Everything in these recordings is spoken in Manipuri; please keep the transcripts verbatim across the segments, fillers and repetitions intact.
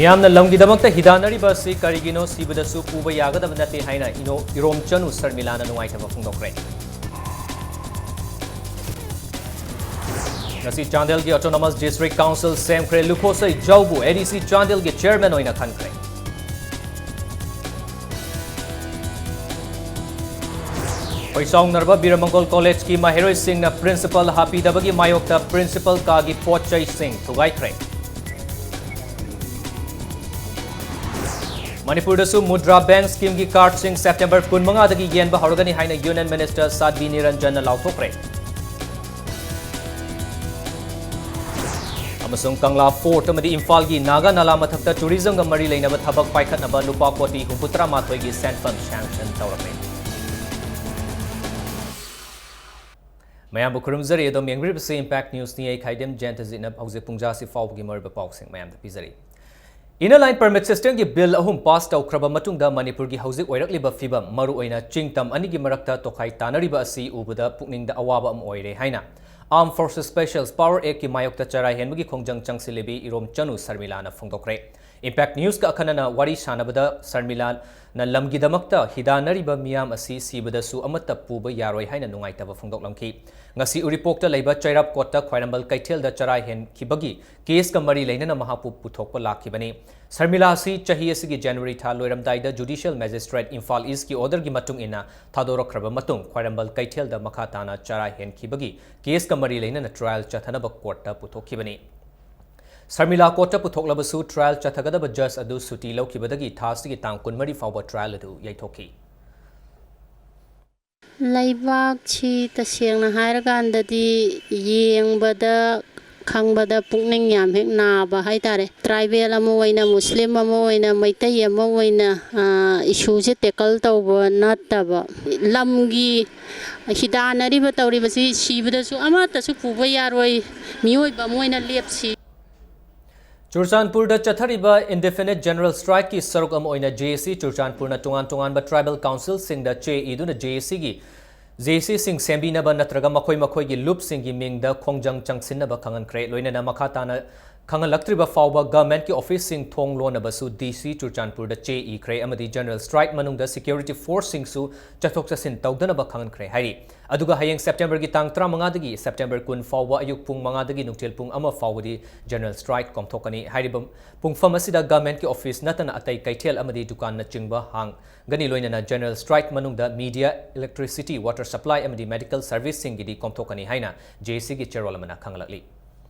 ꯃꯤꯌꯥꯝꯅ ꯂꯝꯒꯤꯗꯃꯛꯇ ꯍꯤꯗꯥꯟꯅꯔꯤꯕ ꯑꯁꯤ ꯀꯔꯤꯒꯤꯅꯣ, ꯁꯤꯕꯗꯁꯨ ꯄꯨꯕ ꯌꯥꯒꯗꯕ ꯅꯠꯇꯦ ꯍꯥꯏꯅ ꯏꯅꯣ-, ꯏꯔꯣꯝꯆꯅꯨ ꯁꯔꯃꯤꯂꯥꯅ ꯅꯨꯡꯉꯥꯏꯇꯕ ꯐꯣꯡꯗꯣꯛꯈ꯭ꯔꯦ꯫ ꯉꯁꯤ ꯆꯥꯟꯗꯦꯜꯒꯤ Autonomous District Council ꯁꯦꯝꯈ꯭ꯔꯦ꯫ ꯂꯨꯈꯣꯁꯩ ꯖꯧꯕꯨ ADC ꯆꯥꯟꯗꯦꯜꯒꯤ chairman ꯑꯣꯏꯅ ꯈꯟꯈ꯭ꯔꯦ꯫ ꯈꯣꯏꯁꯥꯎꯅꯔꯕ ꯕꯤꯔꯃꯪꯒꯣꯜ ꯀꯣꯂꯦꯖꯀꯤ ꯃꯍꯩꯔꯣꯏꯁꯤꯡꯅ principal ꯍꯥꯞꯄꯤꯗꯕꯒꯤ ꯃꯥꯌꯣꯛꯇ principal ꯀꯥꯒꯤ ꯄꯣꯠ ꯆꯩꯁꯤꯡ ꯊꯨꯒꯥꯏꯈ꯭ꯔꯦ꯫ ꯃꯅꯤꯄꯨꯔꯗꯁꯨ ꯃꯨꯗ꯭ꯔꯥ ꯕꯦꯡꯛ ꯁ꯭ꯀꯤꯝꯒꯤ ꯀꯥꯔꯗꯁꯤꯡ ꯁꯦꯞꯇꯦꯝꯕꯔ ꯀꯨꯟꯃꯉꯥꯗꯒꯤ ꯌꯦꯟꯕ ꯍꯧꯔꯒꯅꯤ ꯍꯥꯏꯅ Union Minister ꯁꯥꯗ꯭ꯕꯤ ꯅꯤꯔꯟꯖꯟꯅ ꯂꯥꯎꯊꯣꯛꯈ꯭ꯔꯦ꯫ ꯑꯃꯁꯨꯡ ꯀꯪꯂꯥ ꯐꯣꯔꯠ ꯑꯃꯗꯤ ꯏꯝꯐꯥꯜꯒꯤ ꯅꯥꯒꯥ ꯅꯥꯂꯥ ꯃꯊꯛꯇ tourismꯒ ꯃꯔꯤ ꯂꯩꯅꯕ ꯊꯕꯛ ꯄꯥꯏꯈꯠꯅꯕ ꯂꯨꯄꯥ ꯀꯣꯇꯤ ꯍꯨꯝꯐꯨꯇꯔꯥ ꯃꯥꯊꯣꯏꯒꯤ ꯁꯦꯟꯐꯝ sanction ꯇꯧꯔꯝꯃꯤ꯫ ꯃꯌꯥꯝꯕꯨ ꯈꯨꯔꯨꯝꯖꯔꯤ꯫ ꯑꯗꯣꯝ ꯌꯦꯡꯕꯤꯔꯤꯕꯁꯤ Impact Newsꯅꯤ꯫ ꯑꯩ ꯈꯥꯏꯗꯦꯝ ꯖꯌꯟꯇꯖꯤꯠꯅ ꯍꯧꯖꯤꯛ ꯄꯨꯡꯖꯥꯁꯤ ꯐꯥꯎꯕꯒꯤ ꯃꯔꯨꯑꯣꯏꯕ ꯄꯥꯎꯁꯤꯡ ꯃꯌꯥꯝꯗ ꯄꯤꯖꯔꯤ꯫ Inner Line Permit Systemꯒꯤ bill ꯑꯍꯨꯝ pass ꯇꯧꯈ꯭ꯔꯕ ꯃꯇꯨꯡꯗ ꯃꯅꯤꯄꯨꯔꯒꯤ ꯍꯧꯖꯤꯛ ꯑꯣꯏꯔꯛꯂꯤꯕ ꯐꯤꯕꯝ, ꯃꯔꯨꯑꯣꯏꯅ ꯆꯤꯡ ꯇꯝ ꯑꯅꯤꯒꯤ ꯃꯔꯛꯇ ꯇꯣꯈꯥꯏ ꯇꯥꯅꯔꯤꯕ ꯑꯁꯤ ꯎꯕꯗ ꯄꯨꯛꯅꯤꯡꯗ ꯑꯋꯥꯕ ꯑꯃ ꯑꯣꯏꯔꯦ ꯍꯥꯏꯅ Armed Forces Special Power Actꯀꯤ ꯃꯥꯌꯣꯛꯇ ꯆꯔꯥꯏ ꯍꯦꯟꯕꯒꯤ ꯈꯣꯡꯖꯪ ꯆꯪꯁꯤꯜꯂꯤꯕꯤ ꯏꯔꯣꯝꯆꯅꯨ ꯁꯔꯃꯤꯂꯥꯅ ꯐꯣꯡꯗꯣꯛꯈ꯭ꯔꯦ꯫ Impact Newsꯀ ꯑꯈꯟꯅꯅ ꯋꯥꯔꯤ ꯁꯥꯟꯅꯕꯗ ꯁꯔꯃꯤꯂꯥꯅ ꯂꯝꯒꯤꯗꯃꯛꯇ ꯍꯤꯗꯥꯟꯅꯔꯤꯕ ꯃꯤꯌꯥꯝ ꯑꯁꯤ ꯁꯤꯕꯗꯁꯨ ꯑꯃꯠꯇ ꯄꯨꯕ ꯌꯥꯔꯣꯏ ꯍꯥꯏꯅ ꯅꯨꯡꯉꯥꯏꯇꯕ ꯐꯣꯡꯗꯣꯛꯂꯝꯈꯤ꯫ ꯉꯁꯤ ꯎꯔꯤꯄꯣꯛꯇ ꯂꯩꯕ ꯆꯩꯔꯥꯞ ꯀꯣꯔꯠꯇ ꯈ꯭ꯋꯥꯏꯔꯝꯕꯟ ꯀꯩꯊꯦꯜꯗ ꯆꯔꯥ ꯍꯦꯟꯈꯤꯕꯒꯤ caseꯀ ꯃꯔꯤ ꯂꯩꯅꯅ ꯃꯍꯥꯛꯄꯨ ꯄꯨꯊꯣꯛꯄ ꯂꯥꯛꯈꯤꯕꯅꯤ꯫ ꯁꯔꯃꯤꯂꯥ ꯑꯁꯤ ꯆꯍꯤ ꯑꯁꯤꯒꯤ January ꯊꯥ ꯂꯣꯏꯔꯝꯗꯥꯏꯗ Judicial Magistrate ꯏꯝꯐꯥꯜ ꯏꯁ꯭ꯠꯀꯤ orderꯒꯤ ꯃꯇꯨꯡ ꯏꯟꯅ ꯊꯥꯗꯣꯔꯛꯈ꯭ꯔꯕ ꯃꯇꯨꯡ ꯈ꯭ꯋꯥꯏꯔꯝꯕꯟ ꯀꯩꯊꯦꯜꯗ ꯃꯈꯥ ꯇꯥꯅ ꯆꯔꯥ ꯍꯦꯟꯈꯤꯕꯒꯤ caseꯀ ꯃꯔꯤ ꯂꯩꯅꯅ trial ꯆꯠꯊꯅꯕ ꯀꯣꯔꯠꯇ ꯄꯨꯊꯣꯛꯈꯤꯕꯅꯤ꯫ ꯁꯔꯃꯤꯂꯥ ꯀꯣꯔꯠꯇ ꯄꯨꯊꯣꯛꯂꯕꯁꯨ trial ꯆꯠꯊꯒꯗꯕ judge ꯑꯗꯨ ꯁꯨꯇꯤ ꯂꯧꯈꯤꯕꯗꯒꯤ ꯊꯥ ꯑꯁꯤꯒꯤ ꯇꯥꯡ ꯀꯨꯟꯃꯔꯤ ꯐꯥꯎꯕ trial ꯑꯗꯨ ꯌꯩꯊꯣꯛꯈꯤ꯫ ꯂꯩꯕꯥꯛꯁꯤ ꯇꯁꯦꯡꯅ ꯍꯥꯏꯔꯀꯥꯟꯗꯗꯤ ꯌꯦꯡꯕꯗ, ꯈꯪꯕꯗ ꯄꯨꯛꯅꯤꯡ ꯌꯥꯝ ꯍꯦꯛ ꯅꯥꯕ ꯍꯥꯏꯇꯥꯔꯦ꯫ Tribal ꯑꯃ ꯑꯣꯏꯅ, ꯃꯨꯁꯂꯤꯝ ꯑꯃ ꯑꯣꯏꯅ, ꯃꯩꯇꯩ ꯑꯃ ꯑꯣꯏꯅ, ꯑ, issueꯁꯦ tackle ꯇꯧꯕ ꯅꯠꯇꯕ, ꯂꯝꯒꯤ ꯍꯤꯗꯥꯟꯅꯔꯤꯕ ꯇꯧꯔꯤꯕꯁꯤ ꯁꯤꯕꯗꯁꯨ ꯑꯃꯠꯇꯁꯨ ꯄꯨꯕ ꯌꯥꯔꯣꯏ, ꯃꯤꯑꯣꯏꯕ ꯑꯃ ꯑꯣꯏꯅ ꯂꯦꯞꯁꯤ꯫ ꯆꯨꯔꯆꯥꯟꯄꯨꯔꯗ ꯆꯠꯊꯔꯤꯕ indefinite general strikeꯀꯤ ꯁꯔꯨꯛ ꯑꯃ ꯑꯣꯏꯅ JAC ꯆꯨꯔꯆꯥꯟꯄꯨꯔꯅ ꯇꯣꯉꯥꯟ ꯇꯣꯉꯥꯟꯕ tribal councilꯁꯤꯡꯗ ꯆꯦ ꯏꯗꯨꯅ JACꯒꯤ, JACꯁꯤꯡ ꯁꯦꯝꯕꯤꯅꯕ ꯅꯠꯇ꯭ꯔꯒ ꯃꯈꯣꯏ ꯃꯈꯣꯏꯒꯤ ꯂꯨꯞꯁꯤꯡꯒꯤ ꯃꯤꯡꯗ ꯈꯣꯡꯖꯪ ꯆꯪꯁꯤꯟꯅꯕ ꯈꯪꯍꯟꯈ꯭ꯔꯦ꯫ ꯂꯣꯏꯅꯅ ꯃꯈꯥ ꯇꯥꯅ ꯈꯪꯍꯜꯂꯛꯇ꯭ꯔꯤꯕ ꯐꯥꯎꯕ ꯒꯚꯔꯟꯃꯦꯟꯠꯀꯤ ꯑꯣꯐꯤꯁꯁꯤꯡ ꯊꯣꯡ ꯂꯣꯟꯅꯕꯁꯨ ꯗꯤ ꯁꯤ ꯆꯨꯔꯆꯥꯟꯄꯨꯔꯗ ꯆꯦ ꯏꯈ꯭ꯔꯦ ꯑꯃꯗꯤ ꯖꯦꯅꯔꯦꯜ ꯁ꯭ꯇ꯭ꯔꯥꯏꯛ ꯃꯅꯨꯡꯗ ꯁꯦꯀ꯭ꯌꯨꯔꯤꯇꯤ ꯐꯣꯔꯁꯁꯤꯡꯁꯨ ꯆꯠꯊꯣꯛ ꯆꯠꯁꯤꯟ ꯇꯧꯗꯅꯕ ꯈꯪꯍꯟꯈ꯭ꯔꯦ ꯍꯥꯏꯔꯤ꯫ ꯑꯗꯨꯒ ꯍꯌꯦꯡ ꯁꯦꯞꯇꯦꯝꯕꯔꯒꯤ ꯇꯥꯡ ꯇꯔꯥꯃꯉꯥꯗꯒꯤ ꯁꯦꯞꯇꯦꯝꯕꯔ ꯀꯨꯟ ꯐꯥꯎꯕ ꯑꯌꯨꯛ ꯄꯨꯡ ꯃꯉꯥꯗꯒꯤ ꯅꯨꯡꯊꯤꯜ ꯄꯨꯡ ꯑꯃ ꯐꯥꯎꯕꯗꯤ ꯖꯦꯅꯔꯦꯜ ꯁ꯭ꯇ꯭ꯔꯥꯏꯛ ꯀꯣꯝꯊꯣꯛꯀꯅꯤ꯫ ꯍꯥꯏꯔꯤꯕ ꯄꯨꯡꯐꯝ ꯑꯁꯤꯗ ꯒꯚꯔꯟꯃꯦꯟꯠꯀꯤ ꯑꯣꯐꯤꯁ ꯅꯠꯇꯅ ꯑꯇꯩ ꯀꯩꯊꯦꯜ ꯑꯃꯗꯤ ꯗꯨꯀꯥꯟꯅꯆꯤꯡꯕ ꯍꯥꯡꯒꯅꯤ꯫ ꯂꯣꯏꯅꯅ ꯖꯦꯅꯔꯦꯜ ꯁ꯭ꯇ꯭ꯔꯥꯏꯛ ꯃꯅꯨꯡꯗ ꯃꯤꯗꯤꯌꯥ, ꯏꯂꯦꯛꯇ꯭ꯔꯤꯁꯤꯇꯤ, ꯋꯥꯇꯔ ꯁꯄ꯭ꯂꯥꯏ ꯑꯃꯗꯤ ꯃꯦꯗꯤꯀꯦꯜ ꯁꯔꯚꯤꯁꯁꯤꯡꯒꯤꯗꯤ ꯀꯣꯝꯊꯣꯛꯀꯅꯤ ꯍꯥꯏꯅ ꯖꯦ ꯑꯦ ꯁꯤꯒꯤ ꯆꯦꯔꯣꯜ ꯑꯃꯅ ꯈꯪꯍꯜꯂꯛꯂꯤ꯫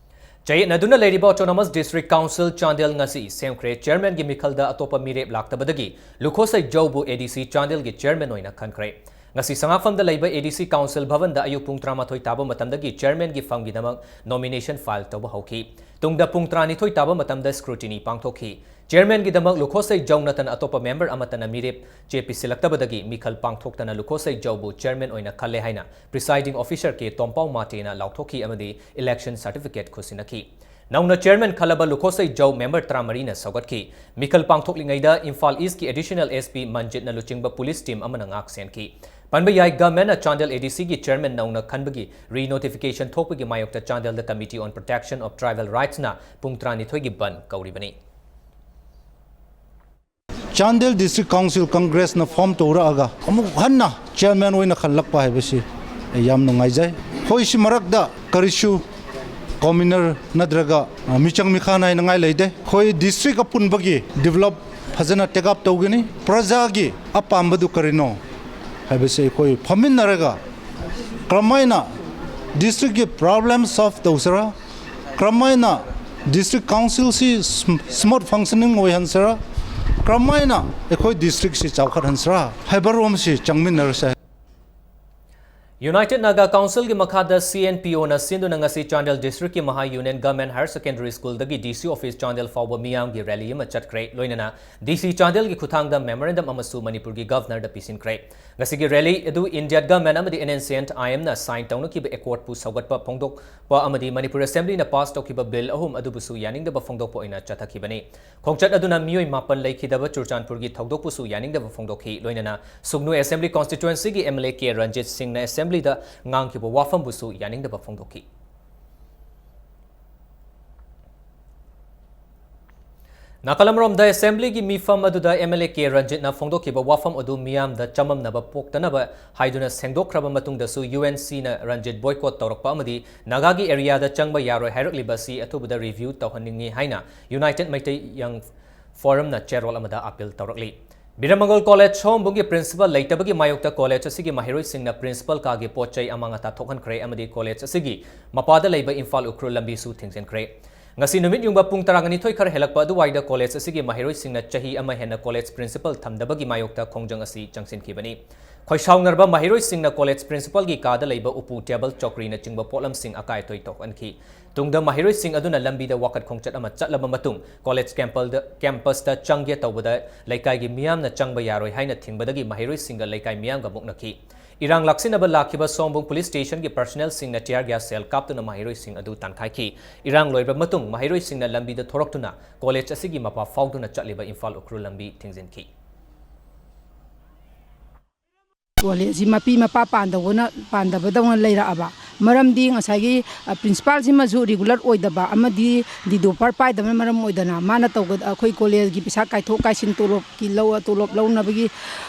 ꯆꯌꯦꯠꯅꯗꯨꯅ ꯂꯩꯔꯤꯕ ꯑꯣꯇꯣꯅꯣꯃꯁ ꯗꯤꯁꯇ꯭ꯔꯤꯛ ꯀꯥꯎꯟꯁꯤꯜ ꯆꯥꯟꯗꯦꯜ ꯉꯁꯤ ꯁꯦꯝꯈ꯭ꯔꯦ꯫ ꯆꯦꯌꯔꯃꯦꯟꯒꯤ ꯃꯤꯈꯜꯗ ꯑꯇꯣꯞꯄ ꯃꯤꯔꯦꯞ ꯂꯥꯛꯇꯕꯗꯒꯤ ꯂꯨꯈꯣꯁꯩ ꯖꯧꯕꯨ ꯑꯦ ꯗꯤ ꯁꯤ ꯆꯥꯟꯗꯦꯜꯒꯤ ꯆꯦꯌꯔꯃꯦꯟ ꯑꯣꯏꯅ ꯈꯟꯈ꯭ꯔꯦ꯫ ꯉꯁꯤ ꯁꯉꯥꯛꯐꯝꯗ ꯂꯩꯕ ꯑꯦ ꯗꯤ ꯁꯤ ꯀꯥꯎꯟꯁꯤꯜ ꯚꯕꯟꯗ ꯑꯌꯨꯛ ꯄꯨꯡ ꯇꯔꯥꯃꯥꯊꯣꯏ ꯇꯥꯕ ꯃꯇꯝꯗꯒꯤ ꯆꯦꯌꯔꯃꯦꯟꯒꯤ ꯐꯝꯒꯤꯗꯃꯛ ꯅꯣꯃꯤꯅꯦꯁꯟ ꯐꯥꯏꯜ ꯇꯧꯕ ꯍꯧꯈꯤ꯫ ꯇꯨꯡꯗ ꯄꯨꯡ ꯇꯔꯥꯅꯤꯊꯣꯏ ꯇꯥꯕ ꯃꯇꯝꯗ ꯁ꯭ꯀ꯭ꯔꯨꯇꯤꯅꯤ ꯄꯥꯡꯊꯣꯛꯈꯤ꯫ ꯆꯦꯌꯔꯃꯦꯟꯒꯤꯗꯃꯛ ꯂꯨꯈꯣꯁꯩ ꯖꯧ ꯅꯠꯇꯅ ꯑꯇꯣꯞꯄ ꯃꯦꯝꯕꯔ ꯑꯃꯠꯇꯅ ꯃꯤꯔꯦꯞ ꯆꯦ ꯄꯤꯁꯤꯜꯂꯛꯇꯕꯗꯒꯤ ꯃꯤꯈꯜ ꯄꯥꯡꯊꯣꯛꯇꯅ ꯂꯨꯈꯣꯁꯩ ꯖꯧꯕꯨ ꯆꯦꯌꯔꯃꯦꯟ ꯑꯣꯏꯅ ꯈꯜꯂꯦ ꯍꯥꯏꯅ ꯄ꯭ꯔꯤꯁꯥꯏꯗꯤꯡ ꯑꯣꯐꯤꯁꯔ ꯀꯦ ꯇꯣꯝꯄꯥꯎ ꯃꯥꯇꯦꯅ ꯂꯥꯎꯊꯣꯛꯈꯤ ꯑꯃꯗꯤ ꯏꯂꯦꯛꯁꯟ ꯁꯥꯔꯇꯤꯐꯤꯀꯦꯠ ꯈꯨꯠꯁꯤꯟꯅꯈꯤ꯫ ꯅꯧꯅ ꯆꯦꯌꯔꯃꯦꯟ ꯈꯜꯂꯕ ꯂꯨꯈꯣꯁꯩ ꯖꯧ ꯃꯦꯝꯕꯔ ꯇꯔꯥꯃꯔꯤꯅ ꯁꯧꯒꯠꯈꯤ꯫ ꯃꯤꯈꯜ ꯄꯥꯡꯊꯣꯛꯂꯤꯉꯩꯗ ꯏꯝꯐꯥꯜ ꯏꯁꯀꯤ ꯑꯦꯗꯤꯁꯅꯦꯜ ꯑꯦꯁ ꯄꯤ ꯃꯟꯖꯤꯠꯅ ꯂꯨꯆꯤꯡꯕ ꯄꯨꯂꯤꯁ ꯇꯤꯝ ꯑꯃꯅ ꯉꯥꯛ ꯁꯦꯟꯈꯤ꯫ ꯄꯟꯕ ꯌꯥꯏ, ꯒꯚꯔꯟꯃꯦꯟꯠꯅ ꯆꯥꯟꯗꯦꯜ ꯑꯦ ꯗꯤ ꯁꯤꯒꯤ ꯆꯦꯌꯔꯃꯦꯟ ꯅꯧꯅ ꯈꯟꯕꯒꯤ ꯔꯤꯅꯣꯇꯤꯐꯤꯀꯦꯁꯟ ꯊꯣꯛꯄꯒꯤ ꯃꯥꯌꯣꯛꯇ ꯆꯥꯟꯗꯦꯜꯗ Committee on Protection of Tribal Rightsꯅ ꯄꯨꯡ ꯇꯔꯥꯅꯤꯊꯣꯏꯒꯤ ꯕꯟꯗ ꯀꯧꯔꯤꯕꯅꯤ꯫ ꯆꯥꯟꯗꯦꯜ ꯗꯤꯁꯇ꯭ꯔꯤꯛ ꯀꯥꯎꯟꯁꯤꯜ ꯀꯪꯒ꯭ꯔꯦꯁꯅ ꯐꯣꯔꯝ ꯇꯧꯔꯛꯑꯒ ꯑꯃꯨꯛ ꯍꯟꯅ ꯆꯦꯌꯔꯃꯦꯟ ꯑꯣꯏꯅ ꯈꯜꯂꯛꯄ ꯍꯥꯏꯕꯁꯤ ꯑꯩ ꯌꯥꯝ ꯅꯨꯡꯉꯥꯏꯖꯩ꯫ ꯑꯩꯈꯣꯏ ꯁꯤ ꯃꯔꯛꯇ ꯀꯔꯤꯁꯨ ꯀꯣꯃꯤꯅꯔ ꯅꯠꯇ꯭ꯔꯒ, ꯑ, ꯃꯤꯆꯪ ꯃꯤꯈꯥ ꯅꯥꯏꯅꯉꯥꯏ ꯂꯩꯇꯦ꯫ ꯑꯩꯈꯣꯏ ꯗꯤꯁꯇ꯭ꯔꯤꯛ ꯑꯄꯨꯟꯕꯒꯤ ꯗꯤꯕꯦꯂꯞ ꯐꯖꯅ ꯇꯦꯛ ꯑꯞ ꯇꯧꯒꯅꯤ꯫ ꯄ꯭ꯔꯖꯥꯒꯤ ꯑꯄꯥꯝꯕꯗꯨ ꯀꯔꯤꯅꯣ ꯍꯥꯏꯕꯁꯤ ꯑꯩꯈꯣꯏ ꯐꯝꯃꯤꯟꯅꯔꯒ ꯀꯔꯝꯍꯥꯏꯅ ꯗꯤꯁꯇ꯭ꯔꯤꯛꯀꯤ ꯄ꯭ꯔꯣꯕ꯭ꯂꯦꯝ ꯁꯣꯜꯚ ꯇꯧꯁꯤꯔꯥ, ꯀꯔꯝꯍꯥꯏꯅ ꯗꯤꯁꯇ꯭ꯔꯤꯛ ꯀꯥꯎꯟꯁꯤꯜꯁꯤ ꯁ꯭ꯃꯨꯊ ꯐꯪꯁꯅꯤꯡ ꯑꯣꯏꯍꯟꯁꯤꯔꯥ, ꯀꯔꯝꯍꯥꯏꯅ ꯑꯩꯈꯣꯏ ꯗꯤꯁꯇ꯭ꯔꯤꯛꯁꯤ ꯆꯥꯎꯈꯠꯍꯟꯁꯤꯔꯥ ꯍꯥꯏꯕꯔꯣꯝꯁꯤ ꯆꯪꯃꯤꯟꯅꯔꯁꯦ꯫ ꯌꯨꯅꯥꯏꯇꯦꯗ ꯅꯥꯒꯥ ꯀꯥꯎꯟꯁꯤꯜꯒꯤ ꯃꯈꯥꯗ ꯁꯤ ꯑꯦꯟ ꯄꯤ ꯑꯣꯅ ꯁꯤꯟꯗꯨꯅ ꯉꯁꯤ ꯆꯥꯟꯗꯦꯜ ꯗꯤꯁꯇ꯭ꯔꯤꯛꯀꯤ ꯃꯍꯥ ꯌꯨꯅꯤꯌꯟ ꯒꯚꯔꯟꯃꯦꯟꯠ ꯍꯥꯌꯔ ꯁꯦꯀꯦꯟꯗꯔꯤ ꯁ꯭ꯀꯨꯜꯗꯒꯤ ꯗꯤ ꯁꯤ ꯑꯣꯐꯤꯁ ꯆꯥꯟꯗꯦꯜ ꯐꯥꯎꯕ ꯃꯤꯌꯥꯝꯒꯤ ꯔꯦꯂꯤ ꯑꯃ ꯆꯠꯈ꯭ꯔꯦ꯫ ꯂꯣꯏꯅꯅ ꯗꯤ ꯁꯤ ꯆꯥꯟꯗꯦꯜꯒꯤ ꯈꯨꯠꯊꯥꯡꯗ ꯃꯦꯃꯣꯔꯦꯟꯗꯝ ꯑꯃꯁꯨ ꯃꯅꯤꯄꯨꯔꯒꯤ ꯒꯚꯔꯅꯔꯗ ꯄꯤꯁꯤꯟꯈ꯭ꯔꯦ꯫ ꯉꯁꯤꯒꯤ ꯔꯦꯂꯤ ꯑꯗꯨ ꯏꯟꯗꯤꯌꯥ ꯒꯚꯔꯟꯃꯦꯟꯠ ꯑꯃꯗꯤ N N C N I ꯑꯦꯝꯅ ꯁꯥꯏꯟ ꯇꯧꯅꯈꯤꯕ ꯑꯦꯀꯣꯔꯗꯄꯨ ꯁꯧꯒꯠꯄ ꯐꯣꯡꯗꯣꯛꯄ ꯑꯃꯗꯤ ꯃꯅꯤꯄꯨꯔ ꯑꯦꯁꯦꯝꯕ꯭ꯂꯤꯅ ꯄꯥꯁ ꯇꯧꯈꯤꯕ ꯕꯤꯜ ꯑꯍꯨꯝ ꯑꯗꯨꯕꯨꯁꯨ ꯌꯥꯅꯤꯡꯗꯕ ꯐꯣꯡꯗꯣꯛꯄ ꯑꯣꯏꯅ ꯆꯠꯊꯈꯤꯕꯅꯤ꯫ ꯈꯣꯡꯆꯠ ꯑꯗꯨꯅ ꯃꯤꯑꯣꯏ ꯃꯥꯄꯟ ꯂꯩꯈꯤꯗꯕ ꯆꯨꯔꯆꯥꯟꯄꯨꯔꯒꯤ ꯊꯧꯗꯣꯛꯄꯨꯁꯨ ꯌꯥꯅꯤꯡꯗꯕ ꯐꯣꯡꯗꯣꯛꯈꯤ꯫ ꯂꯣꯏꯅꯅ ꯁꯨꯒꯅꯨ ꯑꯦꯁꯦꯝꯕ꯭ꯂꯤ ꯀꯣꯟꯁꯇꯤꯇ꯭ꯋꯦꯟꯁꯤꯒꯤ M L A K Ranjit ꯁꯤꯡꯅ ꯑꯦꯁꯦꯝꯕ꯭ꯂꯤꯗ ꯉꯥꯡꯈꯤꯕ ꯋꯥꯐꯝꯕꯨꯁꯨ ꯌꯥꯅꯤꯡꯗꯕ ꯐꯣꯡꯗꯣꯛꯈꯤ꯫ ꯅꯥꯀꯜ ꯑꯃꯔꯣꯝꯗ, ꯑꯦꯁꯦꯝꯕ꯭ꯂꯤꯒꯤ ꯃꯤꯐꯝ ꯑꯗꯨꯗ ꯑꯦꯝ ꯑꯦꯜ ꯑꯦ ꯀꯦ ꯔꯟꯖꯤꯠꯅ ꯐꯣꯡꯗꯣꯛꯈꯤꯕ ꯋꯥꯐꯝ ꯑꯗꯨ ꯃꯤꯌꯥꯝꯗ ꯆꯃꯝꯅꯕ ꯄꯣꯛꯇꯅꯕ ꯍꯥꯏꯗꯨꯅ ꯁꯦꯡꯗꯣꯛꯈ꯭ꯔꯕ ꯃꯇꯨꯡꯗꯁꯨ ꯌꯨ ꯑꯦꯟ ꯁꯤꯅ ꯔꯟꯖꯤꯠ ꯕꯣꯏꯀꯣꯠ ꯇꯧꯔꯛꯄ ꯑꯃꯗꯤ ꯅꯥꯒꯥꯒꯤ ꯑꯦꯔꯤꯌꯥꯗ ꯆꯪꯕ ꯌꯥꯔꯣꯏ ꯍꯥꯏꯔꯛꯂꯤꯕ ꯑꯁꯤ ꯑꯊꯨꯕꯗ ꯔꯤꯚ꯭ꯌꯨ ꯇꯧꯍꯟꯅꯤꯡꯏ ꯍꯥꯏꯅ ꯌꯨꯅꯥꯏꯇꯦꯗ ꯃꯩꯇꯩ ꯌꯪ ꯐꯣꯔꯝꯅ ꯆꯦꯔꯣꯜ ꯑꯃꯗ ꯑꯄꯤꯜ ꯇꯧꯔꯛꯂꯤ꯫ ꯕꯤꯔꯃꯪꯒꯣꯜ ꯀꯣꯂꯦꯖ ꯁꯣꯝꯕꯨꯡꯒꯤ ꯄ꯭ꯔꯤꯟꯁꯤꯄꯥꯜ ꯂꯩꯇꯕꯒꯤ ꯃꯥꯌꯣꯛꯇ ꯀꯣꯂꯦꯖ ꯑꯁꯤꯒꯤ ꯃꯍꯩꯔꯣꯏꯁꯤꯡꯅ ꯄ꯭ꯔꯤꯟꯁꯤꯄꯥꯜ ꯀꯥꯒꯤ ꯄꯣꯠ ꯆꯩ ꯑꯃꯥꯡ ꯑꯇꯥ ꯊꯣꯛꯍꯟꯈ꯭ꯔꯦ ꯑꯃꯗꯤ ꯀꯣꯂꯦꯖ ꯑꯁꯤꯒꯤ ꯃꯄꯥꯗ ꯂꯩꯕ ꯏꯝꯐꯥꯜ ꯎꯈ꯭ꯔꯨꯜ ꯂꯝꯕꯤꯁꯨ ꯊꯤꯡꯖꯤꯟꯈ꯭ꯔꯦ꯫ ꯉꯁꯤ ꯅꯨꯃꯤꯠ ꯌꯨꯡꯕ ꯄꯨꯡ ꯇꯔꯥꯅꯤꯊꯣꯏ ꯈꯔ ꯍꯦꯜꯂꯛꯄ ꯑꯗꯨꯋꯥꯏꯗ ꯀꯣꯂꯦꯖ ꯑꯁꯤꯒꯤ ꯃꯍꯩꯔꯣꯏꯁꯤꯡꯅ ꯆꯍꯤ ꯑꯃ ꯍꯦꯟꯅ ꯀꯣꯂꯦꯖ ꯄ꯭ꯔꯤꯟꯁꯤꯄꯥꯜ ꯊꯝꯗꯕꯒꯤ ꯃꯥꯌꯣꯛꯇ ꯈꯣꯡꯖꯪ ꯑꯁꯤ ꯆꯪꯁꯤꯟꯈꯤꯕꯅꯤ꯫ ꯈꯣꯏꯁꯥꯎꯅꯔꯕ ꯃꯍꯩꯔꯣꯏꯁꯤꯡꯅ ꯀꯣꯂꯦꯖ ꯄ꯭ꯔꯤꯟꯁꯤꯄꯥꯜꯒꯤ ꯀꯥꯗ ꯂꯩꯕ ꯎꯄꯨ, ꯇꯦꯕꯜ, ꯆꯧꯀ꯭ꯔꯤꯅꯆꯤꯡꯕ ꯄꯣꯠꯂꯝꯁꯤꯡ ꯑꯀꯥꯏ ꯑꯇꯣꯏ ꯇꯧꯍꯟꯈꯤ꯫ ꯇꯨꯡꯗ ꯃꯍꯩꯔꯣꯏꯁꯤꯡ ꯑꯗꯨꯅ ꯂꯝꯕꯤꯗ ꯋꯥꯀꯠ ꯈꯣꯡꯆꯠ ꯑꯃ ꯆꯠꯂꯕ ꯃꯇꯨꯡ ꯀꯣꯂꯦꯖ ꯀꯦꯝꯄꯜꯗ-, ꯀꯦꯝꯄꯁꯇ ꯆꯪꯒꯦ ꯇꯧꯕꯗ ꯂꯩꯀꯥꯏꯒꯤ ꯃꯤꯌꯥꯝꯅ ꯆꯪꯕ ꯌꯥꯔꯣꯏ ꯍꯥꯏꯅ ꯊꯤꯡꯕꯗꯒꯤ ꯃꯍꯩꯔꯣꯏꯁꯤꯡꯒ ꯂꯩꯀꯥꯏ ꯃꯤꯌꯥꯝꯒ ꯃꯨꯛꯅꯈꯤ꯫ ꯏꯔꯥꯡ ꯂꯥꯛꯁꯤꯟꯅꯕ ꯂꯥꯛꯈꯤꯕ ꯁꯣꯝꯕꯨꯡ ꯄꯨꯂꯤꯁ ꯁ꯭ꯇꯦꯁꯟꯒꯤ ꯄꯔꯁꯅꯦꯜꯁꯤꯡꯅ ꯇꯤꯌꯥꯔ ꯒ꯭ꯌꯥꯁ ꯁꯦꯜ ꯀꯥꯞꯇꯨꯅ ꯃꯍꯩꯔꯣꯏꯁꯤꯡ ꯑꯗꯨ ꯇꯥꯟꯈꯥꯏꯈꯤ꯫ ꯏꯔꯥꯡ ꯂꯣꯏꯔꯕ ꯃꯇꯨꯡ ꯃꯍꯩꯔꯣꯏꯁꯤꯡꯅ ꯂꯝꯕꯤꯗ ꯊꯣꯔꯛꯇꯨꯅ ꯀꯣꯂꯦꯖ ꯑꯁꯤꯒꯤ ꯃꯄꯥ ꯐꯥꯎꯗꯨꯅ ꯆꯠꯂꯤꯕ ꯏꯝꯐꯥꯜ ꯎꯈ꯭ꯔꯨꯜ ꯂꯝꯕꯤ ꯊꯤꯡꯖꯤꯟꯈꯤ꯫ ꯀꯣꯂꯦꯖꯁꯤ ꯃꯄꯤ ꯃꯄꯥ ꯄꯥꯟꯗꯧꯕꯅ, ꯄꯥꯟꯗꯕꯗꯧꯅ ꯂꯩꯔꯛꯑꯕ꯫ ꯃꯔꯝꯗꯤ ꯉꯁꯥꯏꯒꯤ, ꯑ, ꯄ꯭ꯔꯤꯟꯁꯤꯄꯥꯜꯁꯤꯃꯁꯨ ꯔꯤꯒꯨꯂꯔ ꯑꯣꯏꯗꯕ ꯑꯃꯗꯤ ꯗꯤꯗꯣꯄꯔ ꯄꯥꯏꯗꯕꯅ ꯃꯔꯝ ꯑꯣꯏꯗꯅ ꯃꯥꯅ ꯇꯧꯒ-, ꯑꯩꯈꯣꯏ ꯀꯣꯂꯦꯖꯒꯤ ꯄꯩꯁꯥ ꯀꯥꯏꯊꯣꯛ ꯀꯥꯏꯁꯤꯟ ꯇꯣꯂꯣꯞꯀꯤ ꯂꯧ-, ꯇꯣꯂꯣꯞ ꯂꯧꯅꯕꯒꯤ,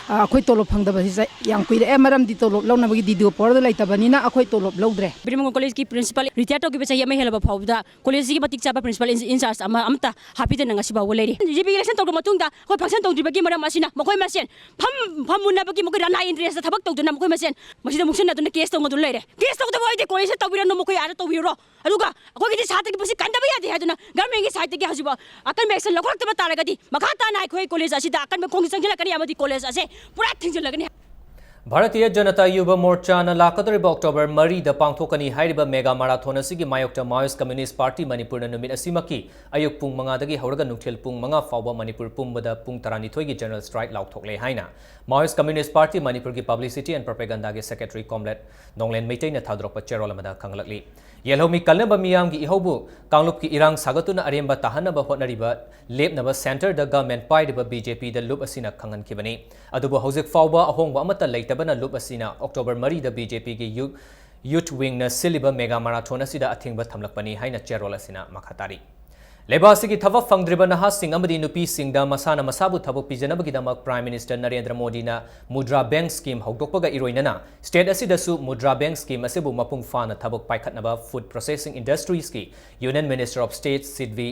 ꯑ, ꯑꯩꯈꯣꯏ ꯇꯣꯂꯣꯞ ꯐꯪꯗꯕꯁꯤ ꯆ-, ꯌꯥꯝ ꯀꯨꯏꯔꯛꯑꯦ꯫ ꯃꯔꯝꯗꯤ ꯇꯣꯂꯣꯞ ꯂꯧꯅꯕꯒꯤ ꯗꯤꯗꯣꯄꯔꯗꯣ ꯂꯩꯇꯕꯅꯤꯅ ꯑꯩꯈꯣꯏ ꯇꯣꯂꯣꯞ ꯂꯧꯗ꯭ꯔꯦ꯫ ꯕꯤꯔꯃꯪꯒꯣꯜ ꯀꯣꯂꯦꯖꯀꯤ ꯄ꯭ꯔꯤꯟꯁꯤꯄꯥꯜ ꯔꯤꯇꯥꯌꯔ ꯇꯧꯈꯤꯕ ꯆꯍꯤ ꯑꯃ ꯍꯦꯜꯂꯕ ꯐꯥꯎꯕꯗ ꯀꯣꯂꯦꯖꯁꯤꯒꯤ ꯃꯇꯤꯛ ꯆꯥꯕ ꯄ꯭ꯔꯤꯟꯁꯤꯄꯥꯜ ꯏꯟ-, ꯏꯟꯆꯥꯔꯖ ꯑꯃ ꯑꯃꯠꯇ ꯍꯥꯞꯄꯤꯗꯅ ꯉꯁꯤ ꯐꯥꯎꯕ ꯂꯩꯔꯤ꯫ ꯔꯤꯕꯤꯒꯦꯂꯦꯁꯟ ꯇꯧꯔꯕ ꯃꯇꯨꯡꯗ ꯑꯩꯈꯣꯏ ꯐꯪꯁꯟ ꯇꯧꯗ꯭ꯔꯤꯕꯒꯤ ꯃꯔꯝ ꯑꯁꯤꯅ ꯃꯈꯣꯏ ꯃꯁꯦꯟ ꯐꯝ-, ꯐꯝꯃꯨꯟꯅꯕꯒꯤ ꯃꯈꯣꯏ ꯔꯅꯥ ꯏꯟꯇꯔꯦꯁꯇ ꯊꯕꯛ ꯇꯧꯗꯨꯅ ꯃꯈꯣꯏ ꯃꯁꯦꯟ ꯃꯁꯤꯗ ꯃꯨꯛꯁꯟꯅꯗꯨꯅ ꯀꯦꯁ ꯇꯧꯅꯗꯨꯅ ꯂꯩꯔꯦ꯫ ꯀꯦꯁ ꯇꯧꯗꯕ ꯑꯣꯏꯗꯤ ꯀꯣꯂꯦꯖꯇ ꯇꯧꯕꯤꯔꯅꯨ, ꯃꯈꯣꯏ ꯑꯥꯗ ꯇꯧꯕꯤꯔꯣ꯫ ꯑꯗꯨꯒ ꯑꯩꯈꯣꯏꯒꯤꯗꯤ ꯁꯥꯇ꯭ꯔꯒꯤ ꯄꯨꯟꯁꯤ ꯀꯟꯗꯕ ꯌꯥꯗꯦ ꯍꯥꯏꯗꯨꯅ ꯒꯚꯔꯟꯃꯦꯟꯒꯤ ꯁꯥꯏꯠꯇꯒꯤ ꯍꯧꯖꯤꯛꯐꯥꯎ ꯑꯀꯟꯕ ꯑꯦꯛꯁꯟ ꯂꯧꯈꯠꯂꯛꯇꯕ ꯇꯥꯔꯒꯗꯤ ꯃꯈꯥ ꯇꯥꯅ ꯑꯩꯈꯣꯏ ꯀꯣꯂꯦꯖ ꯑꯁꯤꯗ ꯑꯀꯟꯕ ꯈꯣꯡꯖꯪ ꯆꯪꯁꯤꯜꯂꯛꯀꯅꯤ ꯑꯃꯗꯤ ꯀꯣꯂꯦꯖ ꯑꯁꯦ ꯄꯨꯔꯥ ꯊꯤꯡꯖꯤꯜꯂꯒꯅꯤ꯫ ꯚꯥꯔꯇꯤꯌ ꯖꯅꯇꯥ ꯌꯨꯚ ꯃꯣꯔꯆꯥꯅ ꯂꯥꯛꯀꯗꯧꯔꯤꯕ ꯑꯣꯛꯇꯣꯕꯔ ꯃꯔꯤꯗ ꯄꯥꯡꯊꯣꯛꯀꯅꯤ ꯍꯥꯏꯔꯤꯕ ꯃꯦꯒꯥ ꯃꯥꯔꯥꯊꯣꯟ ꯑꯁꯤꯒꯤ ꯃꯥꯌꯣꯛꯇ ꯃꯥꯔꯛꯁꯤꯁꯠ ꯀꯝꯃ꯭ꯌꯨꯅꯤꯁꯠ ꯄꯥꯔꯇꯤ ꯃꯅꯤꯄꯨꯔꯅ ꯅꯨꯃꯤꯠ ꯑꯁꯤꯃꯛꯀꯤ ꯑꯌꯨꯛ ꯄꯨꯡ ꯃꯉꯥꯗꯒꯤ ꯍꯧꯔꯒ ꯅꯨꯡꯊꯤꯜ ꯄꯨꯡ ꯃꯉꯥ ꯐꯥꯎꯕ ꯃꯅꯤꯄꯨꯔ ꯄꯨꯝꯕꯗ ꯄꯨꯡ ꯇꯔꯥꯅꯤꯊꯣꯏꯒꯤ ꯖꯦꯅꯔꯦꯜ ꯁ꯭ꯇ꯭ꯔꯥꯏꯛ ꯂꯥꯎꯊꯣꯛꯂꯦ ꯍꯥꯏꯅ ꯃꯥꯔꯛꯁꯤꯁꯠ ꯀꯝꯃ꯭ꯌꯨꯅꯤꯁꯠ ꯄꯥꯔꯇꯤ ꯃꯅꯤꯄꯨꯔꯒꯤ ꯄꯕ꯭ꯂꯤꯁꯤꯇꯤ ꯑꯦꯟ ꯄ꯭ꯔꯣꯄꯦꯒꯟꯗꯥꯒꯤ ꯁꯦꯀ꯭ꯔꯦꯇꯔꯤ ꯀꯣꯝꯔꯦꯗ ꯅꯣꯡꯂꯦꯟ ꯃꯩꯇꯩꯅ ꯊꯥꯗꯣꯔꯛꯄ ꯆꯦꯔꯣꯜ ꯑꯃꯗ ꯈꯪꯍꯜꯂꯛꯂꯤ꯫ ꯌꯦꯜꯍꯧꯃꯤ ꯀꯜꯅꯕ ꯃꯤꯌꯥꯝꯒꯤ ꯏꯍꯧꯕꯨ ꯀꯥꯡꯂꯨꯞꯀꯤ ꯏꯔꯥꯡ ꯁꯥꯒꯠꯇꯨꯅ ꯑꯔꯦꯝꯕ ꯇꯥꯍꯟꯅꯕ ꯍꯣꯠꯅꯔꯤꯕ ꯂꯦꯞꯅꯕ ꯁꯦꯟꯇꯔꯗ ꯒꯚꯔꯟꯃꯦꯟꯠ ꯄꯥꯏꯔꯤꯕ ꯕꯤ ꯖꯦ ꯄꯤꯗ ꯂꯨꯞ ꯑꯁꯤꯅ ꯈꯪꯍꯟꯈꯤꯕꯅꯤ꯫ ꯑꯗꯨꯕꯨ ꯍꯧꯖꯤꯛ ꯐꯥꯎꯕ ꯑꯍꯣꯡꯕ ꯑꯃꯠꯇ ꯂꯩꯇꯕꯅ ꯂꯨꯞ ꯑꯁꯤꯅ ꯑꯣꯛꯇꯣꯕꯔ ꯃꯔꯤꯗ ꯕꯤ ꯖꯦ ꯄꯤꯒꯤ ꯌꯨ-, ꯌꯨꯊ ꯋꯤꯡꯅ ꯁꯤꯜꯂꯤꯕ ꯃꯦꯒꯥ ꯃꯥꯔꯥꯊꯣꯟ ꯑꯁꯤꯗ ꯑꯊꯤꯡꯕ ꯊꯝꯂꯛꯄꯅꯤ ꯍꯥꯏꯅ ꯆꯦꯔꯣꯜ ꯑꯁꯤꯅ ꯃꯈꯥ ꯇꯥꯔꯤ꯫ ꯂꯩꯕꯥꯛ ꯑꯁꯤꯒꯤ ꯊꯕꯛ ꯐꯪꯗ꯭ꯔꯤꯕ ꯅꯍꯥꯁꯤꯡ ꯑꯃꯗꯤ ꯅꯨꯄꯤꯁꯤꯡꯗ ꯃꯁꯥꯅ ꯃꯁꯥꯕꯨ ꯊꯕꯛ ꯄꯤꯖꯅꯕꯒꯤꯗꯃꯛ Prime Minister ꯅꯔꯦꯟꯗ꯭ꯔ ꯃꯣꯗꯤꯅ ꯃꯨꯗ꯭ꯔꯥ ꯕꯦꯡꯛ ꯁ꯭ꯀꯤꯝ ꯍꯧꯗꯣꯛꯄꯒ ꯏꯔꯣꯏꯅꯅ ꯁ꯭ꯇꯦꯠ ꯑꯁꯤꯗꯁꯨ ꯃꯨꯗ꯭ꯔꯥ ꯕꯦꯡꯛ ꯁ꯭ꯀꯤꯝ ꯑꯁꯤꯕꯨ ꯃꯄꯨꯡ ꯐꯥꯅ ꯊꯕꯛ ꯄꯥꯏꯈꯠꯅꯕ Food Processing Industries ꯀꯤ Union Minister of State ꯁꯤꯗꯚꯤ